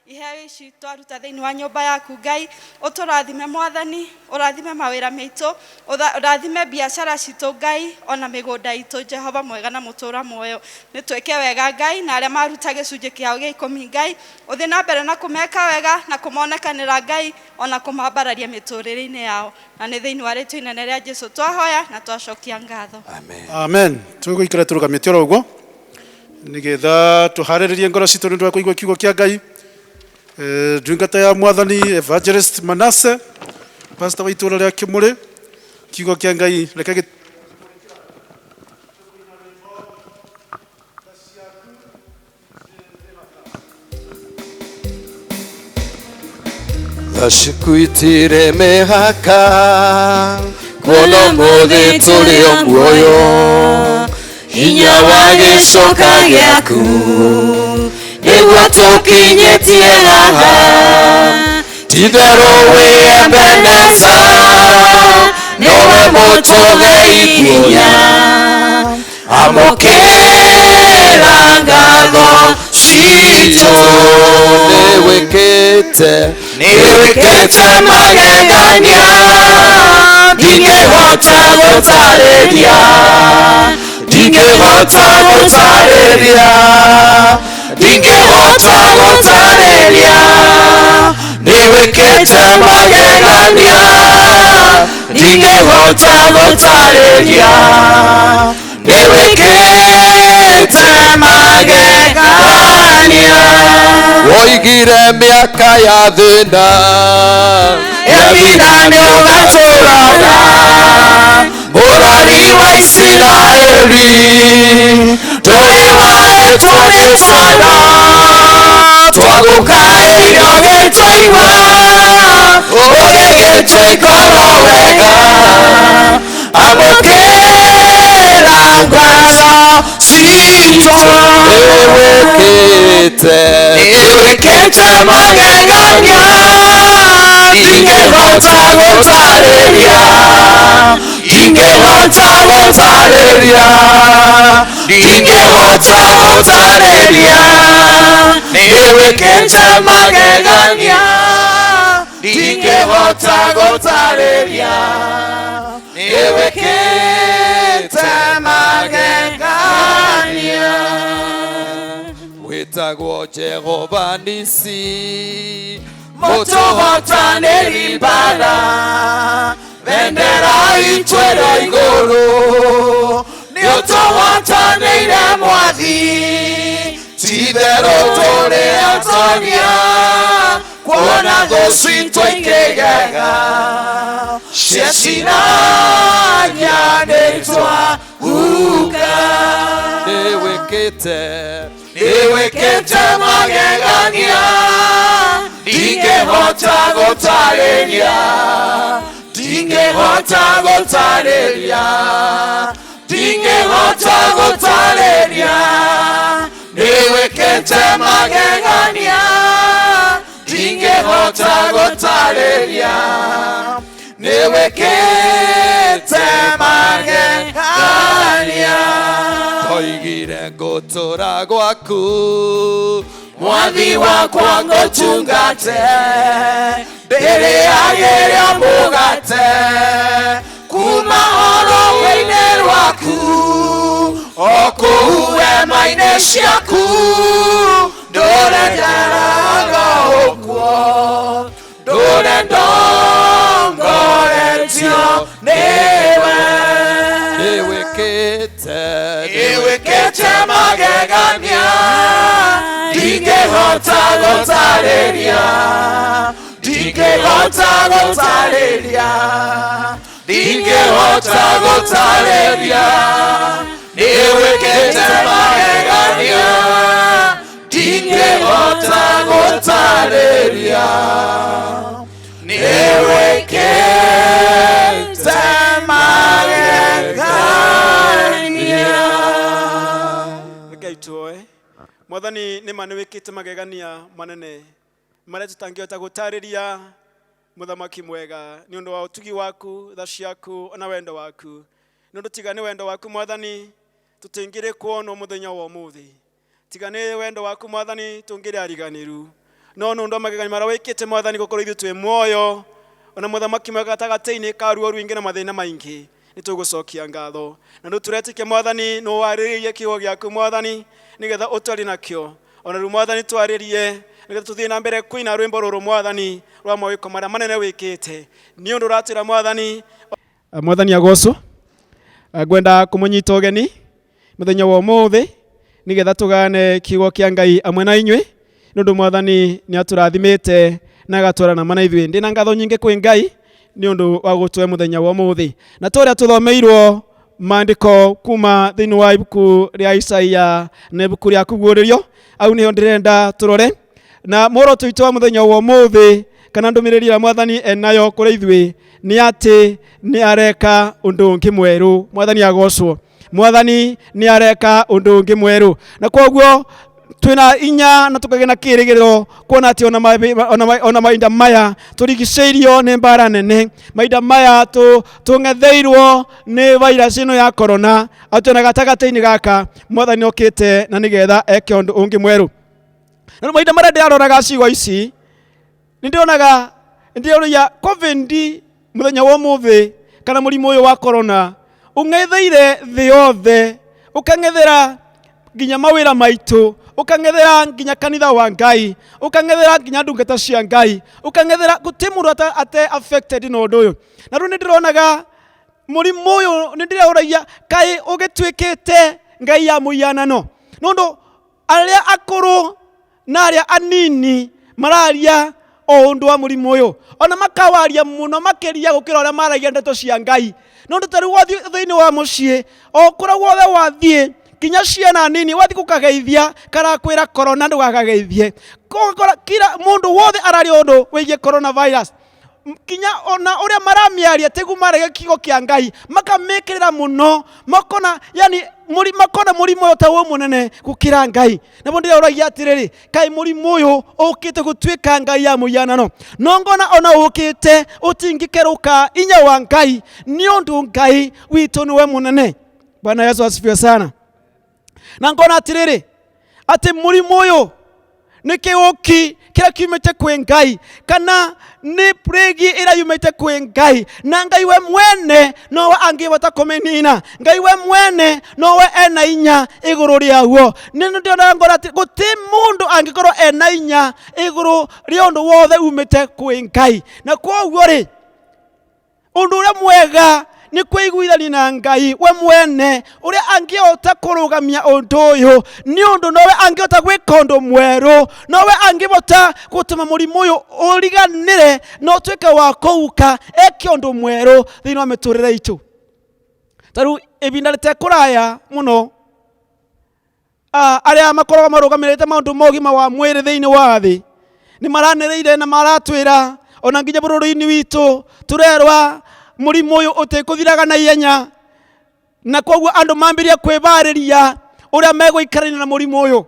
Speaker 10: iheo ici twaruta thĩinĩ wa nyũmba yaku. Ngai ũtũrathime Mwathani, ũrathime mawĩra maitũ, ũrathime biacara citũ Ngai, ona mĩgũnda itũ. Jehova mwega na mũtũra muoyo, nĩ twĩke wega Ngai, na arĩa maruta gĩcunjĩ kĩao gĩa ikũmi Ngai, ũthiĩ na mbere na kũmeka wega na kũmonekanĩra Ngai, ona kũmambararia mĩtũrĩre-inĩ yao, na nĩ thĩinĩ wa rĩtwa inene rĩa Jesu twahoya na twacokia ngatho.
Speaker 8: Amen.
Speaker 4: Amen. Tũgũikara tũrũgamĩte oro ũguo nĩgetha tũharĩrĩrie ngoro citũ nĩ ũndũ wa kũigua kiugo kĩa Ngai. Ndungata ya Mwathani Evangelist Manasseh, pastor wa itũũra rĩa Kĩmũrĩ, kiugo kĩa Ngai reke
Speaker 8: Thaciku itirĩ mĩhaka kuona ũmũthĩ tũrĩ o muoyo, hinya wa gĩcoka gĩaku nĩguo tũkinyĩtie haha. Ti-itherũ wĩ Ebeneza, nĩwe mũtũhei hinya, amũkĩra ngatho citũ. Nĩwĩkĩte, nĩwĩkĩte magegania, ndingĩhota gũtarĩria, ndingĩhota gũtarĩria, ndingĩhota gũtarĩria. Nĩwĩkĩte magegania, ndingĩhota gũtarĩria, nĩwĩkĩte magegania. Woigire mĩaka ya thĩna yathira nĩũgatũraga, mũrori wa Isiraeli tũrĩ wahetwo nĩ twana, twagũkaĩire ũgĩtũigua, ũgĩgĩtũikara wega, amũkĩra ngatho citũ. Nĩwĩkĩte, nĩwĩkĩte magegania, ndingĩhota gũtarĩria, ndingĩhota gũtarĩria, ndingĩhota gũtarĩria. Nĩwĩkĩte magegania, ndingĩhota gũtarĩria, nĩwĩkĩte magegania. Wĩtagwo Jehova Nisi, mũtũhotanĩri mbara, bendera itũ ĩrĩ igũrũ, nĩũtũhotanĩire Mwathi, ti-itherũ tũrĩ atoria, kuona thũ citũ ikĩgega, cieciragia nĩtwahuka. Nĩwĩkĩte, nĩwĩkĩte magegania, ndingĩhota gũtarĩria, ndingĩhota gũtarĩria, ndingĩhota gũtarĩria. Nĩwĩkĩte magegania, ndingĩhota gũtarĩria,
Speaker 2: Nĩwĩkĩte magegania.
Speaker 8: Ndoigire ngũtũra gwaku.
Speaker 2: Mwathi wakwa ngũtungate, ndĩrĩagĩre mũgate kuma oro-inĩ rwaku, o kũu hema-inĩ ciaku, ndũre njaraga ũguo, ndũre ndongoretio nĩwe.
Speaker 8: Nĩwĩkĩte.
Speaker 2: Nĩwĩkĩte magegania, ndingĩhota gũtarĩria, ndingĩhota gũtarĩria, ndingĩhota gũtarĩria. Nĩwĩkĩte magegania, ndingĩhota gũtarĩria. Nĩwĩkĩte magegania.
Speaker 5: Rekei tuoe. Mwathani, nĩ ma nĩwĩkĩte magegania manene marĩa tũtangĩhota gũtarĩria, mũthamaki mwega, nĩ ũndũ wa ũtugi waku, tha ciaku ona wendo waku. Nĩ ũndũ tiga nĩ wendo waku, Mwathani, tũtingĩrĩ kuonwo mũthenya wa ũmũthĩ. Tiga nĩ wendo waku, Mwathani, tũngĩrĩ ariganĩru. No nĩ ũndũ wa magegania marĩa wĩkĩte, Mwathani, gũkorwo ithuĩ twĩ muoyo ona, mũthamaki mwega, gatagatĩ-inĩ ka ruo rũingĩ na mathĩna maingĩ, nĩ tũgũcokia ngatho. Na rĩu tũretĩkia, Mwathani, nĩ warĩrĩirie kiugo gĩaku, Mwathani, nĩgetha ũtwarie nakĩo. Ona rĩu, Mwathani, twarĩrie nĩgetha tũthiĩ na mbere kũina rwĩmbo rũrũ, Mwathani, rwa mawĩko marĩa manene wĩkĩte, nĩ ũndũ ũratwĩra, Mwathani. Mwathani agocwo. Ngwenda kũmũnyita ũgeni mũthenya wa ũmũthĩ nĩgetha tũgane kiugo kĩa Ngai amwe na inyuĩ, nĩ ũndũ Mwathani nĩ atũrathimĩte na agatwarana mana ithuĩ. Ndĩna ngatho nyingĩ kwĩ Ngai nĩ ũndũ wa gũtũhe mũthenya wa ũmũthĩ. Na tũrĩa tũthomeirwo maandĩko kuma thĩinĩ wa ibuku rĩa Isaia na ibuku rĩa Kũguũrĩrio, au nĩho ndĩrenda tũrore. Na muoroto witũ wa mũthenya wa ũmũthĩ, kana ndũmĩrĩri ya Mwathani enayo kũrĩ ithuĩ, nĩ atĩ nĩ areka ũndũ ũngĩ mwerũ. Mwathani agocwo. Mwathani nĩ areka ũndũ ũngĩ mwerũ, na koguo twĩna inya na tũkagĩa na kĩrĩgĩrĩro, kuona atĩ ona mahinda maya tũrigicĩirio nĩ mbara nene, mahinda maya tũng'etheirwo nĩ virus ĩno ya corona, atĩ ona gatagatĩ-inĩ gaka Mwathani okĩte na nĩgetha eke ũndũ ũngĩ mwerũ. Na rĩu mahinda marĩa ndĩraroraga ciugo ici, nĩ ndĩronaga, ndĩroria, COVID mũthenya wa ũmũthĩ kana mũrimũ ũyũ wa corona ũng'etheire thĩ yothe, ũkang'ethera nginya mawĩra maitũ, ũkang'ethera nginya kanitha wa Ngai, ũkang'ethera nginya ndungata cia Ngai, ũkang'ethera gũtirĩ mũndũ ate affected na ũndũ ũyũ. Na rĩu nĩ ndĩronaga mũrimũ ũyũ, nĩ ndĩreũragia kaĩ ũgĩtuĩkĩte ngai ya mũhianano, nĩ arĩa akũrũ na arĩa anini mararia o ũndũ wa mũrimũ ũyũ, ona makawaria mũno makĩria gũkĩra ũrĩa maragia ndeto cia Ngai. Nĩ ũndũ ta rĩu wathiĩ thĩinĩ wa mũciĩ, o kũrĩa guothe wathiĩ, nginya ciana nini wathiĩ gũkageithia, karakwĩra corona ndũgakageithie. Ũgakora kila mũndũ wothe araria ũndũ wĩgiĩ coronavirus, nginya ona ũrĩa maramĩaria tiguo marege kiugo kĩa Ngai, makamĩkĩrĩra mũno, makona yani makona mũrimũ ũyũ ta wĩ mũnene gũkĩra Ngai. Nĩguo ndĩroragia atĩrĩrĩ, kaĩ mũrimũ ũyũ ũkĩte gũtuĩka ngai ya mũhianano? No ngona ona ũkĩte ũtingĩkerũka inya wa Ngai, nĩ ũndũ Ngai witũ nĩwe mũnene. Bwana Yesu asifiwe sana. Na ngona atĩrĩrĩ, atĩ mũrimũ ũyũ nĩ kĩũki kĩrĩa kiumĩte kwĩ Ngai, kana nĩ plague ĩrĩa yumĩte kwĩ Ngai, na Ngai we mwene nowe angĩhota kũmĩnina. Ngai we mwene nowe ena inya igũrũ rĩaguo. Nĩ ndĩrona, ngona atĩ gũtirĩ mũndũ angĩkorwo ena inya igũrũ rĩa ũndũ wothe umĩte kwĩ Ngai. Na koguo rĩ, ũndũ ũrĩa mwega nĩ kwĩiguithania na Ngai we mwene, ũrĩa angĩhota kũrũgamia ũndũ ũyũ, nĩ ũndũ nowe angĩhota gwĩka ũndũ mwerũ, nowe angĩhota gũtũma mũrimũ ũyũ ũriganĩre na ũtuĩke wa kũhuka, eke ũndũ mwerũ thĩinĩ wa mĩtũrĩre itũ. Ta rĩu ihinda rĩtekũraya mũno, arĩa makoragwo marũgamĩrĩte maũndũ ma ũgima wa mwĩrĩ thĩinĩ wa thĩ nĩ maranĩrĩire na maratwĩra, ona nginya bũrũri-inĩ witũ tũrerwa mũrimũ ũyũ ũtĩkũthiraga na ihenya, na koguo andũ mambĩrĩrie kwĩbarĩria ũrĩa megũikarania na mũrimũ ũyũ.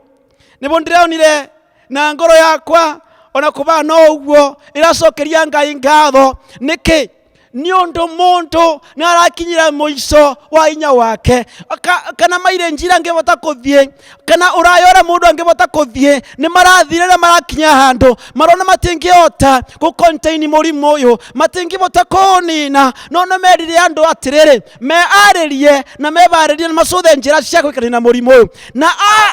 Speaker 5: Nĩguo ndĩronire na ngoro yakwa ona kũbana no ũguo ĩracokeria Ngai ngatho. Nĩkĩ?
Speaker 11: Nĩ ũndũ mũndũ nĩ arakinyĩra mũico wa inya wake. Kana maire njira angĩhota kũthiĩ, kana ũraya ũrĩa mũndũ angĩhota kũthiĩ, nĩ marathire na marakinya handũ marona matingĩhota gũ-contain mũrimũ ũyũ, matingĩhota kũũnina. No nĩ merire andũ atĩrĩrĩ, mearĩrie na mebarĩrie na macũthe njĩra cia gwĩkania na mũrimũ ũyũ. Na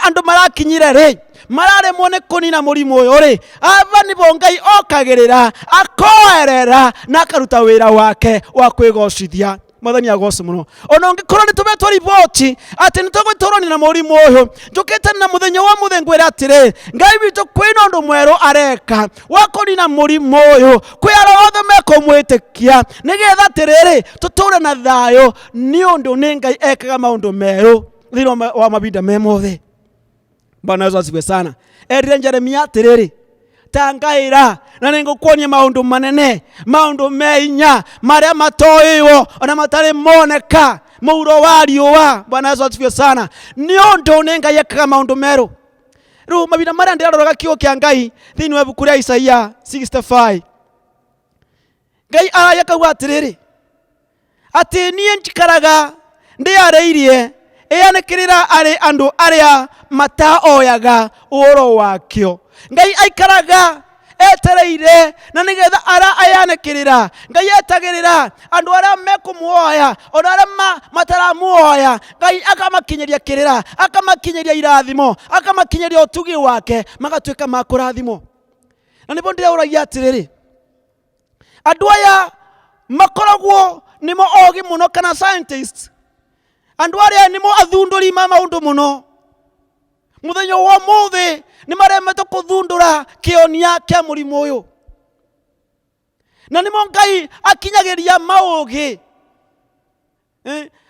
Speaker 11: andũ marakinyire rĩ, mararemwo nĩ kũnina mũrimũ ũyũ rĩ, aba nĩbo Ngai okagĩrĩra, akoerera na akaruta wĩra wake wa kwĩgocithia. Mwathani agocwo mũno. Ona ũngĩkorwo nĩ tũmetwo riboti atĩ nĩ tũgũtũrania na mũrimũ ũyũ, njũkĩte na mũthenya wa mũthĩ ngwĩre atĩrĩ, Ngai witũ kwĩna ũndũ mwerũ areka wa kũnina mũrimũ ũyũ, kwĩ arĩa othe mekũmwĩtĩkia, nĩgetha atĩrĩrĩ tũtũre na thayũ, nĩ ũndũ nĩ Ngai ekaga maũndũ merũ thĩinĩ wa mahinda me mothe. Bwana Yesu asifiwe sana. Erire Jeremia atiriri, tangaira na nĩngũkuonia maũndũ manene, maũndũ me hinya, marĩa matoĩwo ona matarĩ moneka mũhuro wa riũa. Bwana Yesu asifiwe sana. Nĩ ũndũ nĩ Ngai ekaga maũndũ merũ. Rĩu mahinda marĩa ndĩraroraga kiugo kĩa Ngai thĩinĩ wa ibuku rĩa Isaia 65, Ngai araria akauga atĩrĩrĩ, atĩ niĩ njikaraga ndĩarĩirie ĩyanĩkĩrĩra arĩ andũ arĩa mataoyaga ũhoro wakĩo. Ngai aikaraga etereire na nĩgetha ara ayanĩkĩrĩra. Ngai etagĩrĩra andũ arĩa mekũmuoya ona arĩa mataramuoya, Ngai akamakinyĩria kĩrĩra, akamakinyĩria irathimo, akamakinyĩria ũtugi wake, magatuĩka ma kũrathimwo. Na nĩbo ndĩraũragia atĩrĩrĩ, andũ aya makoragwo nĩmo ogĩ mũno kana scientists, andũ arĩa nĩmo athundũri ma maũndũ mũno, mũthenya wa ũmũthĩ nĩ maremetwo kũthundũra kĩonia kĩa mũrimũ ũyũ, na nĩmo Ngai akinyagĩria maũgĩ.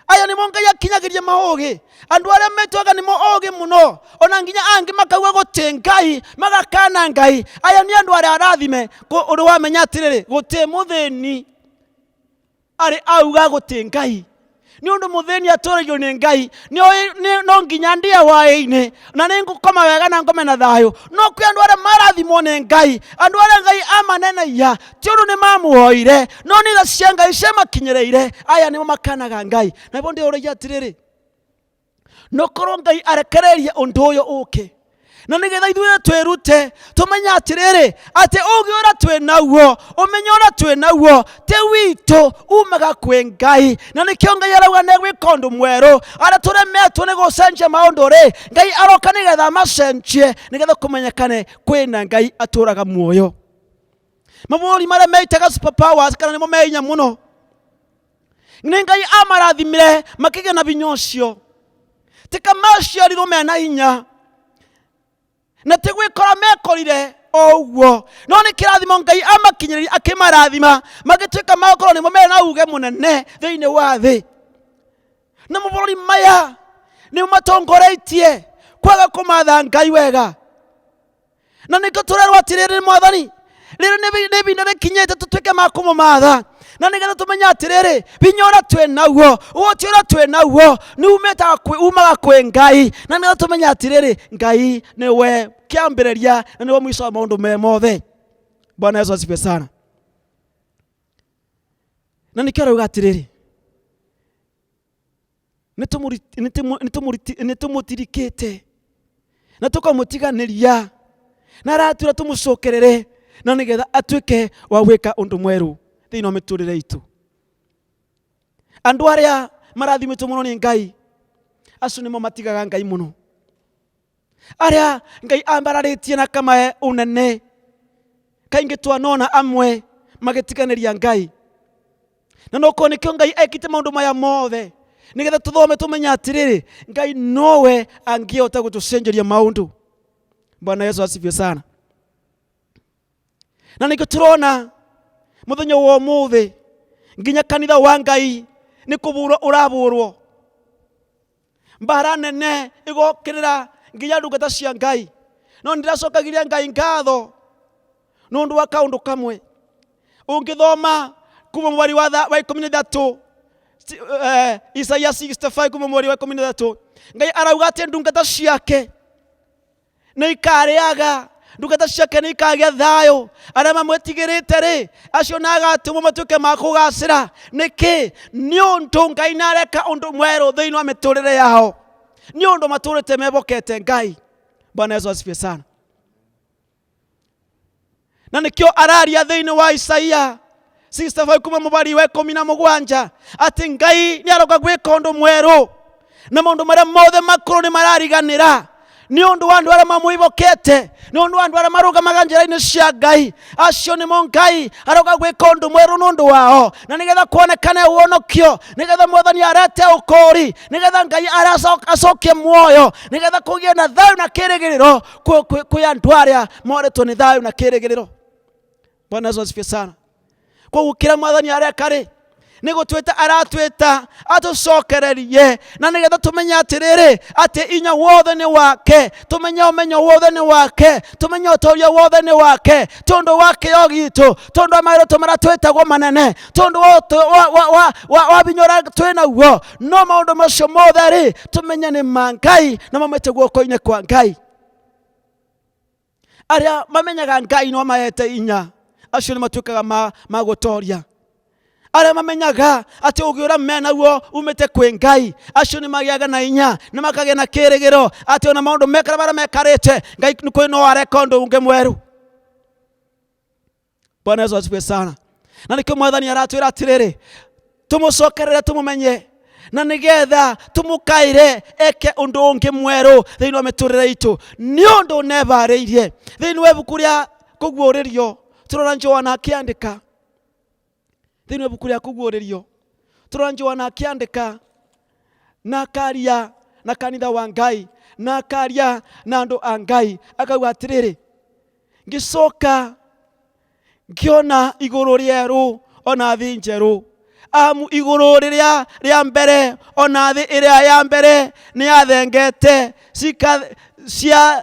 Speaker 11: Aya nĩmo Ngai akinyagĩria maũgĩ, andũ arĩa metwaga nĩmo ogĩ mũno, ona nginya angĩ makauga gũtĩ Ngai, magakana Ngai. Aya nĩ andũ arĩa arathime. Ũndũ wamenya atĩrĩrĩ, gũtĩ mũthĩni arĩ auga gũtĩ Ngai, nĩ ũndũ mũthĩni atũragio nĩ Ngai, no nginya ndĩe hwaĩ-inĩ na nĩ ngũkoma wega na ngome na thayũ. No kwĩ andũ arĩa marathimwo nĩ Ngai, andũ arĩa Ngai amaneneia, ti ũndũ nĩ mamuoire, no nĩ tha cia Ngai ciamakinyĩrĩire. Aya nĩmo makanaga Ngai. Na nĩbo ndĩũragia atĩrĩrĩ, no korwo Ngai arekereirie ũndũ ũyũ ũke, na nĩgetha ithuĩ twĩrute tũmenye atĩrĩrĩ, atĩ ũgĩ ũrĩa twĩ naguo, ũmenyo ũrĩa twĩ naguo ti witũ, umaga kwĩ Ngai. Na nĩkĩo Ngai arauga nĩ gwĩka ũndũ mwerũ. Arĩa tũremetwo nĩ gũcenjia maũndũ rĩ, Ngai aroka nĩgetha amacenjie, nĩgetha kũmenyekane kwĩna Ngai atũraga muoyo. Mabũrũri marĩa meitaga super powers kana nĩmo me hinya mũno, nĩ Ngai amarathimire makĩgĩa na hinya ũcio. Ti ka maciarirwo mena hinya, na ti gwĩkora mekorire o ũguo, no nĩ kĩrathimo Ngai amakinyĩrĩria akĩmarathima, magĩtuĩka magakorwo nĩmo mena uge mũnene thĩinĩ wa thĩ. Na mabũrũri maya nĩmo matongoretie kwaga kũmatha Ngai wega. Na nĩkĩo tũrerwo atĩrĩrĩ, Mwathani, rĩrĩ nĩ ihinda rĩkinyĩte tũtuĩke ma kũmũmatha, na nĩgetha tũmenye atĩrĩrĩ, hinya ũrĩa twĩ naguo, ũhoti ũrĩa twĩ naguo nĩ umaga kwĩ Ngai, na nĩgetha tũmenye atĩrĩrĩ, Ngai nĩwe kĩambĩrĩria na nĩwe mũico wa maũndũ me mothe. Bwana Yesu asifiwe sana. Na nĩkĩo arauga atĩrĩrĩ, nĩtũmũtirikĩte na tũkamũtiganĩria, na aratwĩra tũmũcokerere na nĩgetha atuĩke wa gwĩka ũndũ mwerũ thĩinĩ wa mĩtũrĩre itũ. Andũ arĩa marathimĩtwo mũno nĩ Ngai, acio nĩmo matigaga Ngai mũno. Arĩa Ngai ambararĩtie na akamahe ũnene, kaingĩ twanona amwe magĩtiganĩria Ngai. Na no korwo nĩkĩo Ngai ekĩte maũndũ maya mothe, nĩgetha tũthome tũmenye atĩrĩrĩ, Ngai nowe angĩhota gũtũcenjeria maũndũ. Bwana Yesu asifiwe sana. Na nĩkĩo tũrona mũthenya wa ũmũthĩ nginya kanitha wa Ngai nĩ kũbũrwo ũrabũrwo, mbara nene ĩgokĩrĩra nginya ndungata cia Ngai. No nĩndĩracokagiria Ngai ngatho nĩ ũndũ wa kaũndũ kamwe. Ũngĩthoma kuma mweri wa 13, Isaia 65 kuma mweri wa 13, Ngai arauga atĩ ndungata ciake nĩ ikarĩaga Ndungata ciake nĩ ikagĩa thayũ. Arĩa mamwĩtigĩrĩte rĩ, acio nĩ agatũmwo matuĩke ma kũgacĩra. Nĩkĩ? Nĩ ũndũ Ngai nĩ areka ũndũ mwerũ thĩinĩ wa mĩtũrĩre yao, nĩ ũndũ matũrĩte mebokete Ngai. Bwana Yesu asifiwe sana. Na nĩkĩo araria thĩinĩ wa Isaia 65 kuma mũbari wa 17 atĩ Ngai nĩ aroka gwĩka ũndũ mwerũ, na maũndũ marĩa mothe makũrũ nĩ marariganĩra, nĩ ũndũ wa andũ arĩa mamwĩhokete, nĩ ũndũ wa andũ arĩa marũgamaga njĩra-inĩ cia Ngai. Acio nĩmo Ngai aroka gwĩka ũndũ mwerũ nĩ ũndũ wao, na nĩgetha kuonekane ũhonokio, nĩgetha Mwathani arete ũkũũri, nĩgetha Ngai acokie muoyo, nĩgetha kũgĩe na thayũ na kĩrĩgĩrĩro kwĩ andũ arĩa morĩtwo nĩ thayũ na kĩrĩgĩrĩro. Bwana Yesu asifiwe sana. Koguo kĩrĩa Mwathani areka rĩ, nĩ gũtwĩta aratwĩta atũcokererie, na nĩgetha tũmenye atĩrĩrĩ, atĩ inya wothe nĩ wake, tũmenye ũmenyo wothe nĩ wake, tũmenye ũtoria wothe nĩ wake, tondũ wa kĩo gitũ, tondũ wa marĩtwa marĩa twĩtagwo manene, tondũ wa hinya ũrĩa twĩ naguo. No maũndũ macio mothe rĩ, tũmenye nĩ ma Ngai na maumĩte guoko-inĩ kwa Ngai. Arĩa mamenyaga Ngai no mahete inya, acio nĩ matuĩkaga ma gũtoria. Arĩa mamenyaga atĩ ũgĩ ũrĩa menaguo umĩte kwĩ Ngai, acio nĩ magĩaga na inya, nĩ makagĩa na kĩrĩgĩro atĩ ona maũndũ mekara marĩa mekarĩte, Ngai kwĩ no areka ũndũ ũngĩ mwerũ. Bwana Yesu asifiwe sana. Na nĩkĩo Mwathani aratwĩra atĩrĩrĩ, tũmũcokerere tũmũmenye, na nĩgetha tũmũkaĩre eke ũndũ ũngĩ mwerũ thĩinĩ wa mĩtũrĩre itũ, nĩ ũndũ nebarĩirie. Thĩinĩ wa ibuku rĩa Kũguũrĩrio tũrona Johana akĩandĩka, thĩinĩ wa ibuku rĩa Kũguũrĩrio tũrona Johana akĩandĩka na akaria na kanitha wa Ngai, na akaria na andũ a Ngai, akauga atĩrĩrĩ, ngĩcoka ngĩona igũrũ rĩerũ ona thĩ njerũ, amu igũrũ rĩrĩa rĩa mbere ona thĩ ĩrĩa ya mbere nĩ yathengete,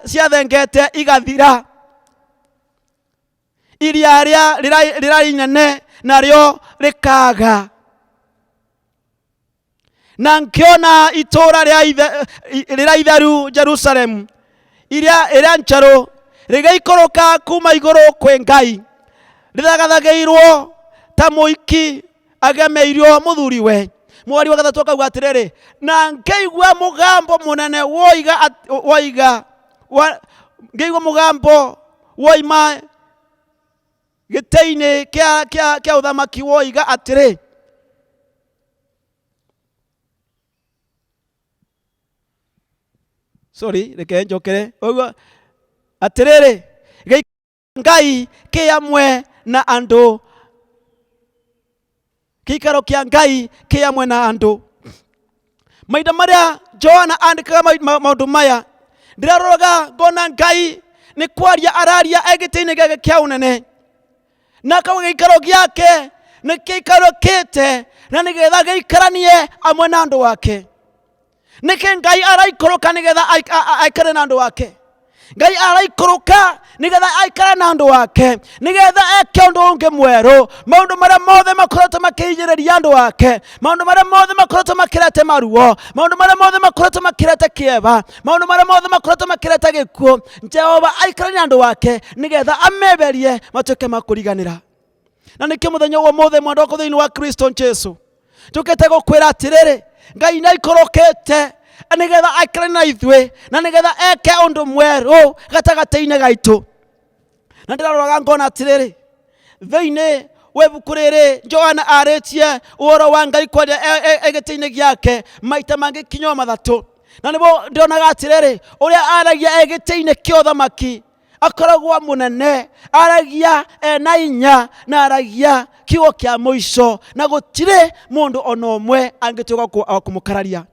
Speaker 11: ciathengete igathira. Iria rĩrĩa inene narĩo rĩkaaga. Na ngĩona itũũra rĩrĩa itheru Jerusalemu, ĩrĩa njerũ, rĩgĩikũrũka kuma igũrũ kwĩ Ngai, rĩthagathagĩirwo ta mũiki agemeirio mũthuriwe. Mweri wa gatatũ akauga atĩrĩrĩ, na ngĩigua mũgambo mũnene woiga woiga, wa, ngĩigua mũgambo woima gĩtĩ-inĩ kĩa ũthamaki woiga atĩrĩ, sorry, reke njokere. Ũguo atĩrĩrĩ, Ngai kĩ hamwe na andũ, gĩikaro kĩa Ngai kĩ hamwe na andũ. Mahinda marĩa Johana andĩkaga maũndũ maya, ndĩraroraga ngona Ngai nĩ kwaria araria e gĩtĩ-inĩ gĩake kĩa ũnene, na akauga gĩikaro gĩake nĩ gĩikarũkĩte na nĩgetha gĩikaranie hamwe na andũ ake. Nĩkĩ Ngai araikũrũka nĩgetha aikare na andũ ake? Ngai araikũrũka nĩgetha aikare na andũ ake, nĩgetha eke ũndũ ũngĩ mwerũ. Maũndũ marĩa mothe makoretwo makĩhinyĩrĩria andũ ake, maũndũ marĩa mothe makoretwo makĩrete maruo, maũndũ marĩa mothe makoretwo makĩrete kĩeva, maũndũ marĩa mothe makoretwo makĩrete gĩkuũ, Jehova aikare na andũ ake nĩgetha ameberie matuĩke ma kũriganĩra. Na nĩkĩo mũthenya wa ũmũthĩ, mwendwa wakwa thĩinĩ wa Kristo Jesu, njũkĩte gũkwĩra atĩrĩrĩ, Ngai nĩ aikũrũkĩte nĩgetha aikare na ithuĩ, na nĩgetha eke ũndũ mwerũ gatagatĩ-inĩ gaitũ. Na ndĩraroraga ngona atĩrĩrĩ, thĩinĩ wa ibuku rĩrĩ Johana arĩtie ũhoro wa Ngai kwaria e gĩtĩ-inĩ gĩake maita mangĩ kinya o mathatũ. Na nĩbo ndĩronaga atĩrĩrĩ, ũrĩa aragia e gĩtĩ-inĩ kĩa ũthamaki akoragwo mũnene, aragia ena inya, na aragia kiugo kĩa mũico, na gũtirĩ mũndũ ona ũmwe angĩtuĩka wa kũmũkararia.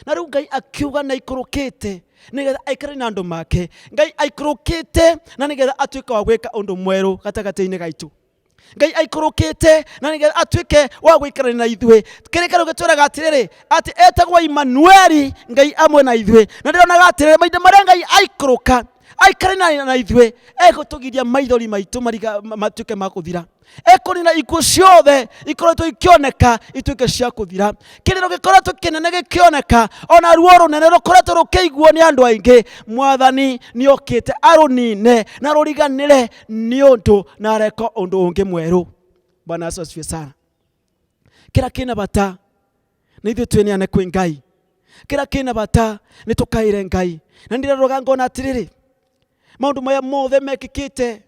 Speaker 11: Na rĩu Ngai akiuga nĩ aikũrũkĩte nĩgetha aikare na andũ make. Ngai aikũrũkĩte na nĩgetha atuĩke wa gwĩka ũndũ mwerũ gatagatĩ-inĩ gaitũ. Ngai aikũrũkĩte na nĩgetha atuĩke wa gũikarania na ithuĩ. Kĩrĩkanĩro gĩtwĩraga atĩrĩrĩ, atĩ etagwo Imanueli, Ngai amwe na ithuĩ. Na ndĩronaga atĩrĩrĩ, mahinda marĩa Ngai aikũrũka aikare na ithuĩ, egũtũgiria maithori maitũ matuĩke ma kũthira. Ekũnina ikuũ ciothe ikoretwo ikĩoneka ituĩke cia kũthira. Kĩrĩro gĩkoretwo kĩnene gĩkĩoneka, ona ruo rũnene rũkoretwo rũkĩiguo nĩ andũ aingĩ. Mwathani nĩokĩte arũnine na rũriganĩre nĩ ũndũ na areka ũndũ ũngĩ mwerũ. Bwana Yesu asifiwe sana. Kĩrĩa kĩna bata nĩ ithuĩ twĩneane kwĩ Ngai. Kĩrĩa kĩna bata nĩ tũkaĩre Ngai. Na ndĩraroga ngona atĩrĩrĩ, maũndũ maya mothe mekĩkĩte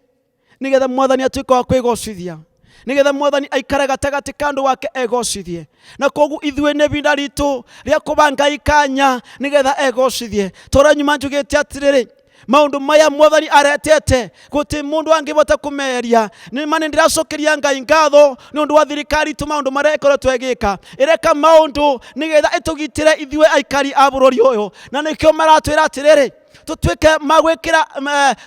Speaker 11: nĩgetha mwathani atuĩke wa kwĩgocithia, nĩgetha mwathani aikare gatagatĩ ka andũ wake egocithie. Na koguo ithuĩ nĩ ibinda ritũ rĩa kũba Ngai kanya nĩgetha egocithie. Tondũ nyuma njugĩte atĩrĩrĩ, maũndũ maya mwathani aretete gũtirĩ mũndũ angĩhota kũmeheria. Nĩ ma nĩ ndĩracokeria Ngai ngatho nĩ ũndũ wa thirikari itũ, maũndũ marĩa ĩkoretwo ĩgĩka. Ĩreka maũndũ nĩgetha ĩtũgitĩre ithuĩ aikari a bũrũri ũyũ. Na nĩkĩo maratwĩra atĩrĩrĩ, tutuĩke magwĩkĩra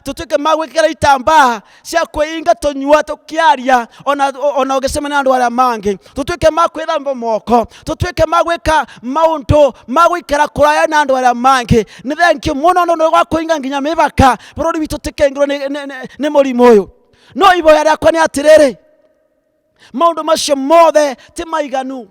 Speaker 11: tutuĩke magwĩkĩra itambaa cia kwĩinga tũnyua tũkĩaria ona ona ũgĩcemania na andũ arĩa mangĩ, tutuĩke ma kwĩthamba moko, tutuĩke ma gwĩka maũndũ ma gũikara kũraya na andũ arĩa mangĩ. Nĩ thengiũ mũno nĩ ũndũ wa kũinga nginya mĩbaka bũrũri witũ tũkĩingĩrwo nĩ mũrimũ ũyũ. No ihoya rĩakwa nĩ atĩrĩrĩ, maũndũ macio mothe ti maiganu.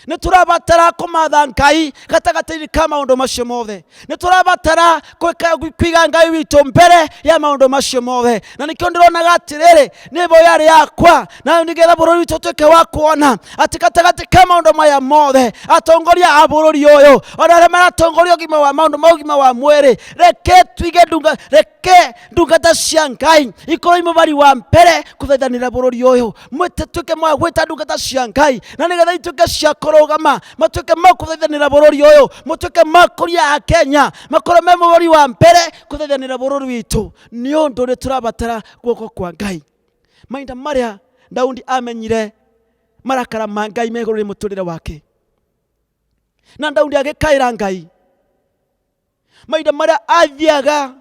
Speaker 11: Nĩ tũrabatara kũmatha Ngai gatagatĩ-inĩ ka maũndũ macio mothe. Nĩ tũrabatara kũiga Ngai witũ mbere ya maũndũ macio mothe. Na nĩkĩo ndĩronaga atĩrĩrĩ, nĩ ihoya rĩakwa na nĩgetha bũrũri witũ ũtuĩke wa kuona atĩ gatagatĩ ka maũndũ maya mothe, atongoria a bũrũri ũyũ ona arĩa maratongoria ũgima wa maũndũ ma ũgima wa mwĩrĩ, reke tuige ndunga, reke ndungata cia Ngai ikorwo imũbari wa mbere kũthaithanĩra bũrũri ũyũ. Mwĩte tuĩke mwa gwĩta ndungata cia Ngai na nĩgetha ituĩke cia kũrũgama, matuĩke ma kũthaithanĩra bũrũri ũyũ, mũtuĩke ma kũria a Kenya makorwo me mũbari wa mbere kũthaithanĩra bũrũri witũ, nĩ ũndũ nĩ tũrabatara guoko kwa Ngai. Mahinda marĩa Daudi amenyire marakara ma Ngai me igũrũ rĩ mũtũrĩre wake, na Daudi agĩkaĩra Ngai. Mahinda marĩa athiaga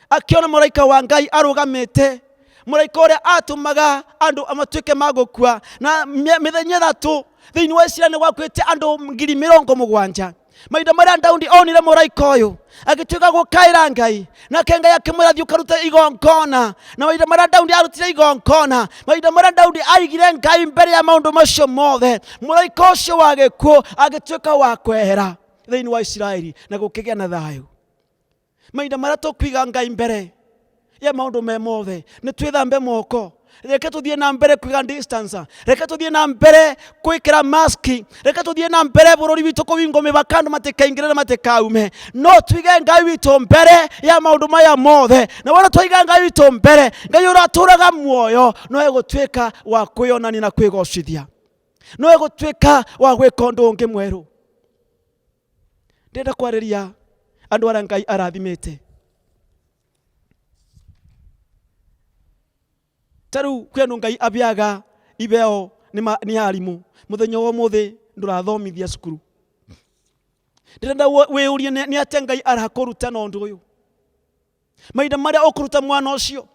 Speaker 11: akĩona mũraika wa Ngai arũgamĩte, mũraika ũrĩa atũmaga andũ matuĩke ma gũkua, na mĩthenya ĩtatũ thĩinĩ wa Isiraeli nĩ gwakuĩte andũ 70,000. Mahinda marĩa Daudi onire mũraika ũyũ agĩtuĩka gũkaĩra Ngai, nake Ngai akĩmwĩra thiĩ ũkarute igongona. Na mahinda marĩa Daudi arutire igongona, mahinda marĩa Daudi aigire Ngai mbere ya maũndũ macio mothe, mũraika ũcio wa gĩkuũ agĩtuĩka wa kwehera thĩinĩ wa Isiraeli na gũkĩgĩa na thayũ. Mahinda marĩa tũkwiga Ngai mbere ya maũndũ me mothe, nĩ twĩthambe moko, reke tũthiĩ na mbere kwiga distance, reke tũthiĩ na mbere gwĩkĩra maski, reke tũthiĩ na mbere bũrũri witũ kũhingwo mĩbaka andũ matikaingĩre na matikaume, no tuige Ngai witũ mbere ya maũndũ maya mothe. Na wona twaiga Ngai witũ mbere, Ngai ũratũraga muoyo no egũtuĩka wa kwĩyonania na kwĩgocithia, no egũtuĩka wa gwĩka ũndũ ũngĩ mwerũ. Ndĩrenda kwarĩria andũ arĩa Ngai arathimĩte. Ta rĩu kwĩ andũ Ngai abeaga ibeo nĩ arimũ. Mũthenya wa ũmũthĩ ndũrathomithia cukuru. Ndĩrenda wĩyũrie nĩ atĩa Ngai arakũruta na ũndũ ũyũ. Mahinda marĩa ũkũruta mwana ũcio,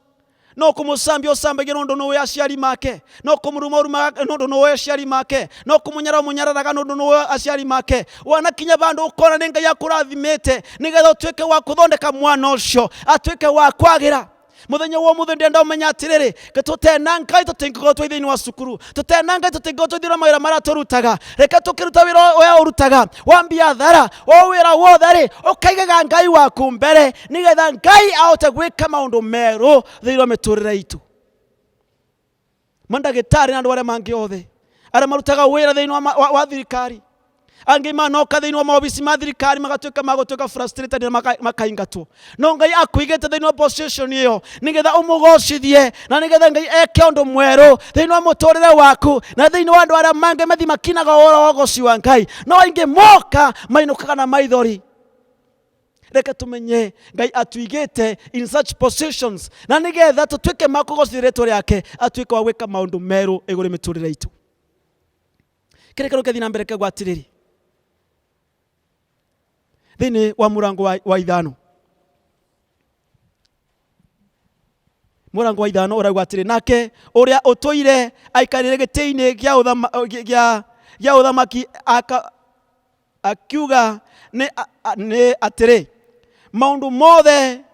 Speaker 11: no kũmũcambia ũcambagia nĩ ũndũ nĩũĩ aciari make, no kũmũruma ũrumaga nĩ ũndũ nĩũĩ aciari make, no kũmũnyarara ũmũnyararaga nĩ ũndũ nĩũĩ aciari make. Wanakinya vandũ ũkona nĩ Ngai akũrathimĩte nĩgetha ũtuĩke wa kũthondeka mwana ũcio atuĩke wa kwagĩra. Mũthenya wa ũmũthĩ ndĩrenda ũmenye atĩrĩrĩ, tũtena Ngai tũtingĩkorwo twĩ thĩinĩ wa cukuru, tũtena Ngai tũtingĩkorwo twĩ thĩinĩ wa mawĩra marĩa tũrutaga. Reke tũkĩruta wĩra ũrĩa ũrutaga wa biathara, o wĩra wothe rĩ, ũkaigaga Ngai waku mbere nĩgetha Ngai ahote gwĩka maũndũ merũ thĩinĩ wa mĩtũrĩre itũ. Mandagĩtarĩ na andũ arĩa mangĩ othe arĩa marutaga wĩra thĩinĩ wa thirikari, angĩ manoka thĩinĩ wa maobici ma thirikari magatuĩka magũtuĩka frustrated na makaingatwo. No Ngai akũigĩte thĩinĩ wa position ĩyo nĩgetha ũmũgocithie na nĩgetha Ngai eke ũndũ mwerũ thĩinĩ wa mũtũrĩre waku na thĩinĩ wa andũ arĩa mangĩ mathi makinaga ũhoro wa ũgoci wa Ngai. No aingĩ moka mainũkaga na maithori. Reke tumenye Ngai atuigĩte in such positions na nĩgetha tũtuĩke ma kũgocithia rĩtwa rĩake, atuĩke wa gwĩka maũndũ merũ igũrũ mĩtũrĩre itũ. Kĩrĩkanĩro kĩrathiĩ na mbere kĩauga atĩrĩrĩ, thĩinĩ wa mũrango wa ithano, mũrango wa ithano ũrauga atĩrĩ, nake ũrĩa ũtũire aikarĩre gĩtĩ-inĩ gĩa ũthamaki akiuga nĩ atĩrĩ, maũndũ mothe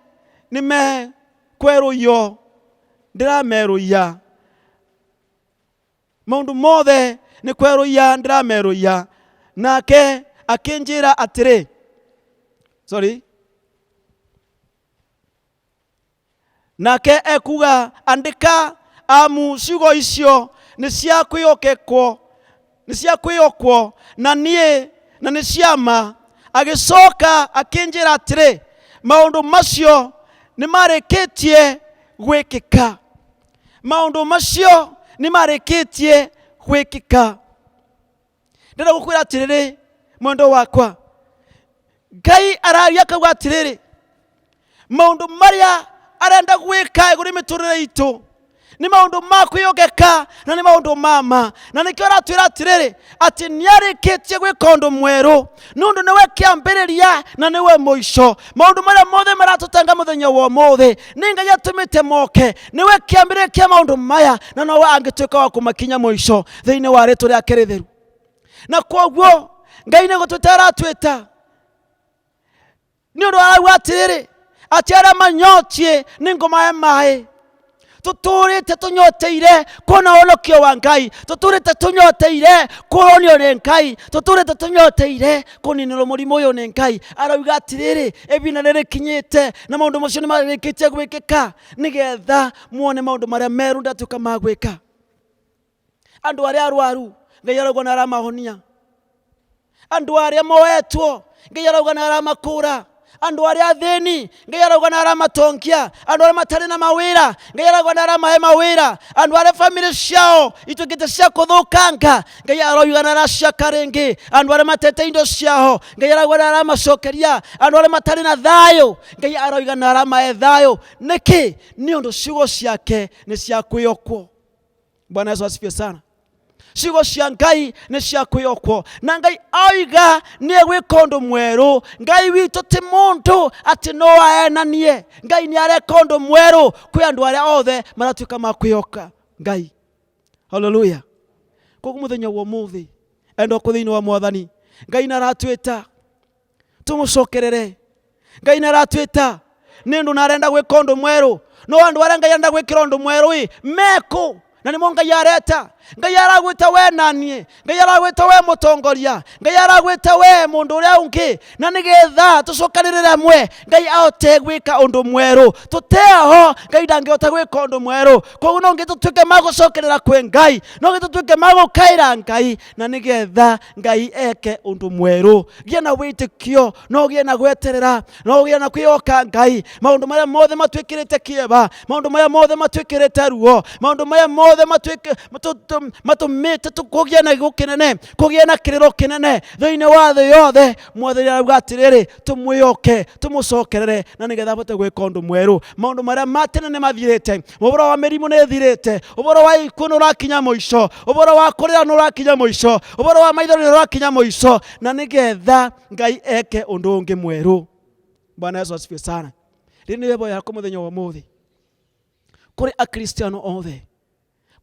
Speaker 11: nĩ mekwerũhio, ndĩramerũhia. Maũndũ mothe nĩ kwerũhia ndĩramerũhia. Nake akĩnjĩra atĩrĩ, sorry, nake ekuga andĩka, amu ciugo icio nĩ cia kwĩhokekwo, nĩ cia kwĩhokwo na niĩ na nĩ cia ma. Agĩcoka akĩnjĩra atĩrĩ, maũndũ macio nĩ marĩkĩtie gwĩkĩka. Maũndũ macio nĩ marĩkĩtie gwĩkĩka. Ndĩrenda gũkwĩra atĩrĩrĩ, mwendo wakwa, Ngai araria akauga atĩrĩrĩ, maũndũ marĩa arenda gwĩka igũrũ mĩtũrĩre itũ nĩ maũndũ ma kwĩyongeka na nĩ maũndũ ma ma, na nĩkĩo aratwĩra atĩrĩrĩ atĩ nĩarĩkĩtie gwĩka ũndũ mwerũ, nĩ ũndũ nĩwe kĩambĩrĩria na nĩwe mũico. Maũndũ marĩa mothe maratũtanga mũthenya wa ũmũthĩ nĩ Ngai atũmĩte moke, nĩwe kĩambĩrĩria kĩa maũndũ maya na nowe angĩtuĩka wa kũmakinya mũico thĩinĩ wa rĩtwa rĩake rĩtheru. Na kwoguo Ngai nĩ gũtwĩta aratwĩta, nĩ ũndũ arauga atĩrĩrĩ atĩ arĩa manyotiĩ nĩ ngũmahe maĩ. Tũtũrĩte tũnyoteire kuona ũhonokio wa Ngai, tũtũrĩte tũnyoteire kũhonio nĩ Ngai, tũtũrĩte tũnyoteire kũninĩrwo mũrimũ ũyũ nĩ Ngai. Arauga atĩrĩrĩ, ĩbinda nĩ rĩkinyĩte na maũndũ macio nĩ marĩkĩtie gwĩkĩka, nĩgetha muone maũndũ marĩa meru ndatuĩka ma gwĩka. Andũ arĩa arwaru Ngai arauga nĩ aramahonia, andũ arĩa moetwo Ngai arauga nĩ aramakũra, andũ arĩa athĩni Ngai arauga nĩ aramatongia, andũ arĩa matarĩ na mawĩra Ngai arauga nĩ aramahe mawĩra, andũ arĩa bamĩrĩ ciao ituĩkĩte cia kũthũkanga Ngai arauga nĩ araciaka rĩngĩ, andũ arĩa matete indo ciao Ngai arauga nĩ aramacokeria, andũ arĩa matarĩ na thayũ Ngai arauga nĩ aramahe thayũ. Nĩkĩ? Nĩ ũndũ ciugo ciake nĩ cia kwĩhokwo. Bwana Yesu asifiwe sana. Ciugo cia Ngai nĩ cia kwĩhokwo, na Ngai oiga nĩ egwĩka ũndũ mwerũ. Ngai witũ ti mũndũ atĩ no aenanie. Ngai nĩ areka ũndũ mwerũ kwĩ andũ arĩa othe maratuĩka ma kwĩhoka Ngai. Haleluya. Koguo mũthenya wa ũmũthĩ endwa kũ thĩinĩ wa Mwathani, Ngai nĩ aratwĩta tũmũcokerere. Ngai nĩ aratwĩta nĩ ũndũ na arenda gwĩka ũndũ mwerũ. No andũ arĩa Ngai arenda gwĩkĩra ũndũ mwerũ ĩ mekũ? Na nĩmo Ngai areta. Ngai aragwĩta we na niĩ, Ngai aragwĩta we mũtongoria, Ngai aragwĩta we mũndũ ũrĩa ũngĩ, na nĩgetha tũcokanĩrĩre hamwe Ngai ahote gwĩka ũndũ mwerũ. Tũteaho Ngai ndangĩhota gwĩka ũndũ mwerũ. Koguo no nginya tũtuĩke ma gũcokerera kwĩ Ngai, no nginya tũtuĩke ma gũkaĩra Ngai, na nĩgetha Ngai eke ũndũ mwerũ. Gĩa na wĩtĩkio, no ũgĩe na gweterera, no ũgĩe na kwĩhoka Ngai. Maũndũ marĩa mothe matwĩkĩrĩte kĩeva, maũndũ marĩa mothe matwĩkĩrĩte ruo, maũndũ marĩa mothe matũmĩte kũgĩe na gĩkuũ kĩnene, kũgĩe na kĩrĩro kĩnene thĩinĩ wa thĩ yothe, Mwathani arauga atĩrĩrĩ, tũmwĩhoke, tũmũcokerere, na nĩgetha ahote gwĩka ũndũ mwerũ. Maũndũ marĩa ma tene nĩ mathirĩte, ũhoro wa mĩrimũ nĩ ĩthirĩte, ũhoro wa ikuũ nĩ ũrakinya mũico, ũhoro wa kũrĩra nĩ ũrakinya mũico, ũhoro wa maithori nĩ ũrakinya mũico, na nĩgetha Ngai eke ũndũ ũngĩ mwerũ. Bwana Yesu asifiwe sana. Rĩrĩ nĩ ihoya rĩakwa mũthenya wa ũmũthĩ kũrĩ Akristiano othe,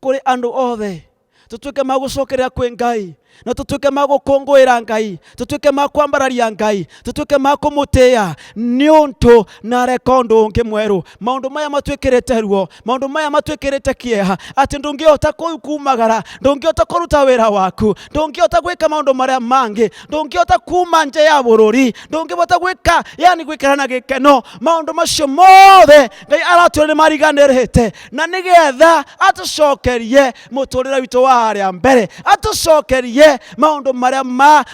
Speaker 11: kũrĩ andũ othe, tũtuĩke ma gũcokerera kwĩ Ngai, na tũtuĩke ma gũkũngũĩra Ngai, tũtuĩke ma kwambararia Ngai, tũtuĩke ma kũmũtĩĩa, nĩ ũndũ na areka ũndũ ũngĩ mwerũ. Maũndũ maya matwĩkĩrĩte ruo, maũndũ maya matwĩkĩrĩte kĩeha, atĩ ndũngĩhota kumagara, ndũngĩhota kũruta wĩra waku, ndũngĩhota gwĩka maũndũ marĩa mangĩ, ndũngĩhota kuma nja ya bũrũri, ndũngĩhota gwĩka, yani gwĩkara na gĩkeno. Maũndũ macio mothe Ngai aratwĩra nĩ mariganĩrĩte, na nĩgetha atũcokerie mũtũrĩre witũ wa harĩa mbere, atũcokerie maũndũ marĩa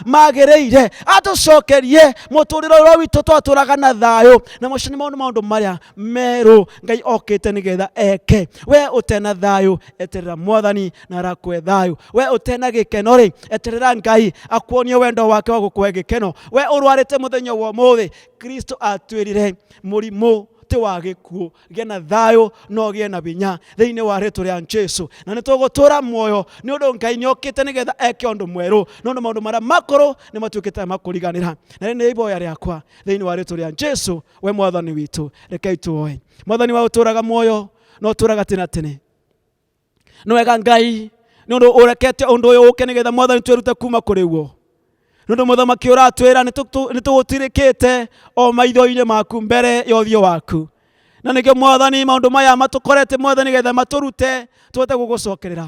Speaker 11: magĩrĩire, atũcokerie mũtũrĩre ũrĩa witũ twatũraga na thayũ. Na macio nĩ maũndũ marĩa merũ Ngai okĩte nĩgetha eke. We ũtena thayũ, eterera Mwathani na arakũhe thayũ. We ũtena gĩkeno rĩ, eterera Ngai akuonie wendo wake wa gũkũhe gĩkeno. We ũrwarĩte mũthenya wa ũmũthĩ, Kristo atwĩrire mũrimũ ti wa gĩkuũ, gĩa na thayũ na ũgĩe na hinya thĩinĩ wa rĩtwa rĩa Jesu. Na nĩ tũgũtũra muoyo nĩ ũndũ Ngai nĩ okĩte nĩgetha eke ũndũ mwerũ, nĩ ũndũ maũndũ marĩa makũrũ nĩ matuĩkĩte makũriganĩra. Na rĩrĩ nĩ ihoya rĩakwa thĩinĩ wa rĩtwa rĩa Jesu, we Mwathani witũ. Rekei tũhoe. Mwathani wa ũtũraga muoyo na ũtũraga tene na tene, nĩ wega Ngai nĩ ũndũ ũrekete ũndũ ũyũ ũke nĩgetha Mwathani twĩrute kuma kũrĩ guo. Nĩ ũndũ mũthamaki ũratwĩra nĩ tũgũtirĩkĩte o maitho-inĩ maku mbere ya ũthiũ waku. Na nĩkĩo Mwathani maũndũ maya matũkorete Mwathani nĩgetha matũrute tũhote gũgũcokerera.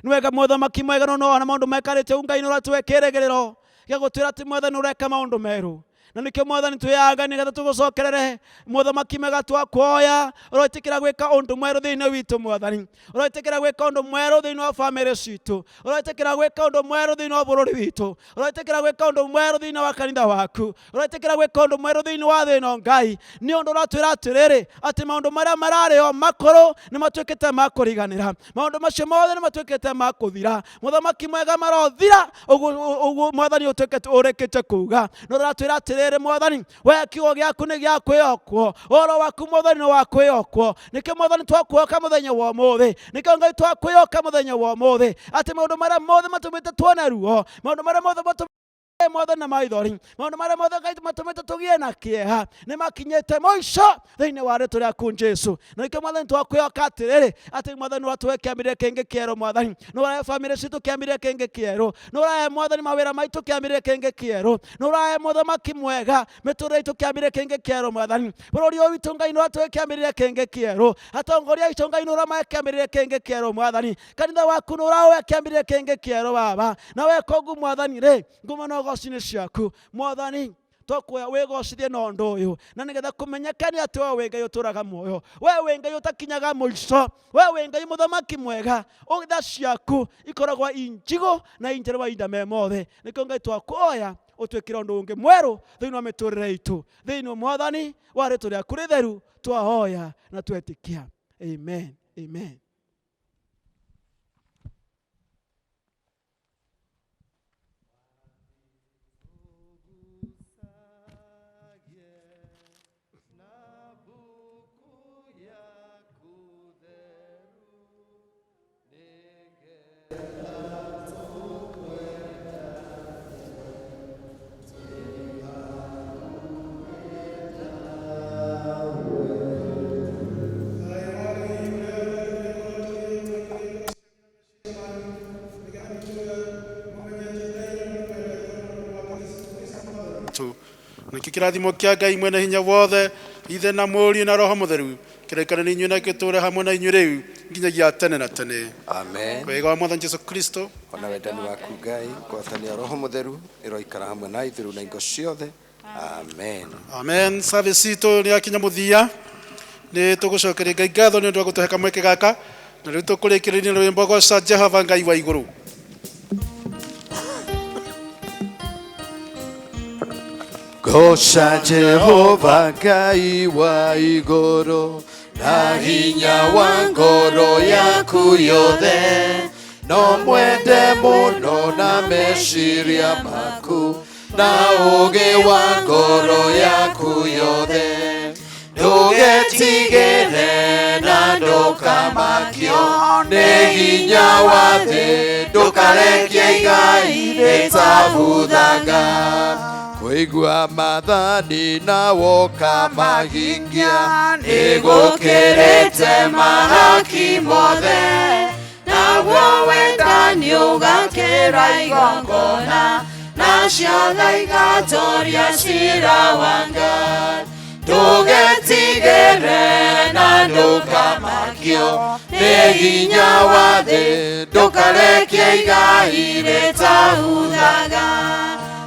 Speaker 11: Nĩ wega mũthamaki mwega no ona maũndũ maikarĩte ũũ Ngai nĩ ũratũhe kĩĩrĩgĩrĩro gĩa gũtwĩra atĩ mwathani ũreka maũndũ merũ. Na nĩkĩo mwathani twĩyaga nĩgetha tũgũcokerere mũthamaki mwega twakuoya ũroĩtĩkĩra gwĩka ũndũ mwerũ thĩinĩ witũ mwathani ũroĩtĩkĩra gwĩka ũndũ mwerũ thĩinĩ wa bamĩrĩ citũ ũroĩtĩkĩra gwĩka ũndũ mwerũ thĩinĩ wa bũrũri witũ ũroĩtĩkĩra gwĩka ũndũ mwerũ thĩinĩ wa kanitha waku ũroĩtĩkĩra gwĩka ũndũ mwerũ thĩinĩ wa thĩ ĩno Ngai nĩ ũndũ ũratwĩra atĩrĩrĩ atĩ maũndũ marĩa mararĩ o makũrũ nĩ matuĩkĩte ma kũriganĩra maũndũ macio mothe nĩ matuĩkĩte ma kũthira mũthamaki mwega marothira ũguo ũguo mwathani ũtuĩkĩte ũrĩkĩte kuga no ũratwĩra atĩrĩrĩ mwathani we kiugo gĩaku nĩ gĩa kwĩhokwo ũhoro waku mwathani nĩ wa kwĩhokwo nĩkĩo mwathani twakuoka mũthenya wa ũmũthĩ nĩkĩo Ngai twakwĩhoka mũthenya wa ũmũthĩ atĩ maũndũ marĩa mothe matũmĩte tuone ruo maũndũ marĩa mothe matũmĩte mwathani na maithori maũndũ marĩa mothe Ngai matũmĩte tũgĩe na kĩeha nĩ makinyĩte mũico thĩinĩ wa rĩtwa rĩaku Jesũ na nĩkĩo mwathani twakwĩhoka atĩrĩrĩ atĩ mwathani watũhe kĩambĩrĩria kĩngĩ kĩerũ mwathani nĩ ũrahe bamĩrĩ citũ kĩambĩrĩria kĩngĩ kĩerũ nĩ ũrahe mwathani mawĩra maitũ kĩambĩrĩria kĩngĩ kĩerũ nĩ ũrahe mũthamaki mwega mĩtũrĩre itũ kĩambĩrĩria kĩngĩ kĩerũ mwathani bũrũri ũyũ witũ Ngai nĩ ũratũhe kĩambĩrĩria kĩngĩ kĩerũ atongoria aitũ Ngai nĩ ũramahe kĩambĩrĩria kĩngĩ kĩerũ mwathani kanitha waku nĩ ũraũhe kĩambĩrĩria kĩngĩ kĩerũ baba na weka ũguo mwathani rĩ nguma na ũgoci nĩ ciaku mwathani twakuoya wĩgocithie na ũndũ ũyũ na nĩgetha kũmenyekane atĩ we wĩ Ngai ũtũraga muoyo we wĩ Ngai ũtakinyaga mũico we wĩ Ngai mũthamaki mwega tha ciaku ikoragwo i njigũ na i njerũ mahinda me mothe nĩkĩo Ngai twakuoya ũtwĩkĩre ũndũ ũngĩ mwerũ thĩinĩ wa mĩtũrĩre itũ thĩinĩ wa mwathani wa rĩtwa rĩaku rĩtheru twahoya na twetĩkia amen amen.
Speaker 4: Nĩkĩo kĩrathimo kĩa Ngai mwene hinya wothe ithe na mũriũ na roho mũtheru kĩraikara nĩ inyuĩ na gĩtũũre hamwe na inyuĩ rĩu nginyagia tene na tene.
Speaker 8: Amen.
Speaker 4: Wega wa mwathani Jesũ Kristo
Speaker 8: ona wendani waku Ngai ngwatanĩro roho mũtheru ĩroikara hamwe na ithuĩ rĩu na hingo ciothe. Amen.
Speaker 4: Amen. Service itũ nĩ yakinya mũthia nĩ tũgũcokeria Ngai ngatho nĩ ũndũ wa gũtũhe kamweke gaka na rĩu tũkũrĩkĩrĩria na rwĩmbo goca Jehova Ngai wa igũrũ.
Speaker 2: Goca Jehova Ngai wa igũrũ na hinya wa ngoro yaku yothe no mwende mũno na meciria maku na ũũgĩ wa ngoro yaku yothe ndũgetigĩre na ndũkamakio nĩ hinya wa thĩ ndũkarekie igai rĩtabuthaga kũigua maathani na woka mahingia nĩgũkĩrĩte mahaki mothe
Speaker 12: naguo wendani ũgakĩra igongona nacio tha igatoria cira wa Ngai
Speaker 2: ndũgetigĩre na ndũkamakio nĩ hinya wa thĩ ndũkarekie igai rĩtahuthaga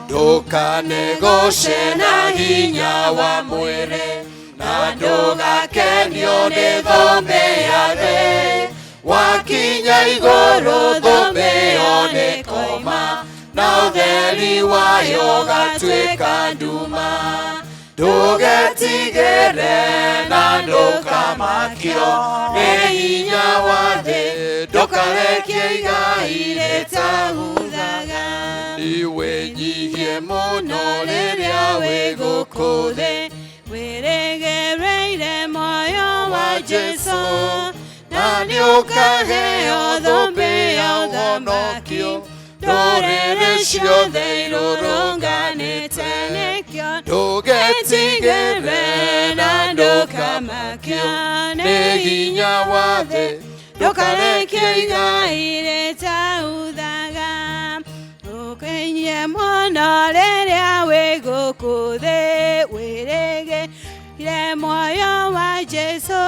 Speaker 2: ndũkanegoce na hinya wa mwĩrĩ na ndũgakenio nĩ thũmbĩ ya thĩ wakinya igũrũ thũmbĩ ĩyo nĩ kũma na ũtheri wayo ũgatuĩka nduma ndũgetigĩre na ndũkamakio nĩ hinya wa thĩ ndũkarekie igai rĩtahuthaga wĩnyihie mũno rĩrĩa wĩ gũkũ thĩ
Speaker 12: wĩrĩgĩrĩire muoyo wa Jesũ
Speaker 2: na nĩũkaheo thũmbĩ ya ũhonokio ndũrĩrĩ ciothe irũrũnganĩte
Speaker 12: nĩkĩo
Speaker 2: ndũgetigĩre na ndũkamakio nĩ hinya wa thĩ
Speaker 12: ndũkarekie igai rĩtahuthaga ũkenyie mũno rĩrĩa wĩ gũkũ thĩ wĩrĩgĩrĩire muoyo wa Jesũ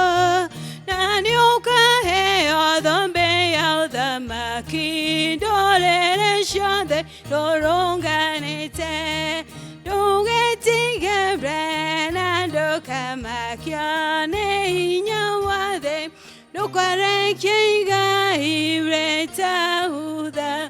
Speaker 12: na nĩũkaheo thũmbĩ ya ũthamaki
Speaker 2: ũthamaki ndũrĩrĩ ciothe rũrũnganĩte ndũgetigĩre na ndũkamakio nĩ hinya wa thĩ ndũkarekie igai rĩtauthaga.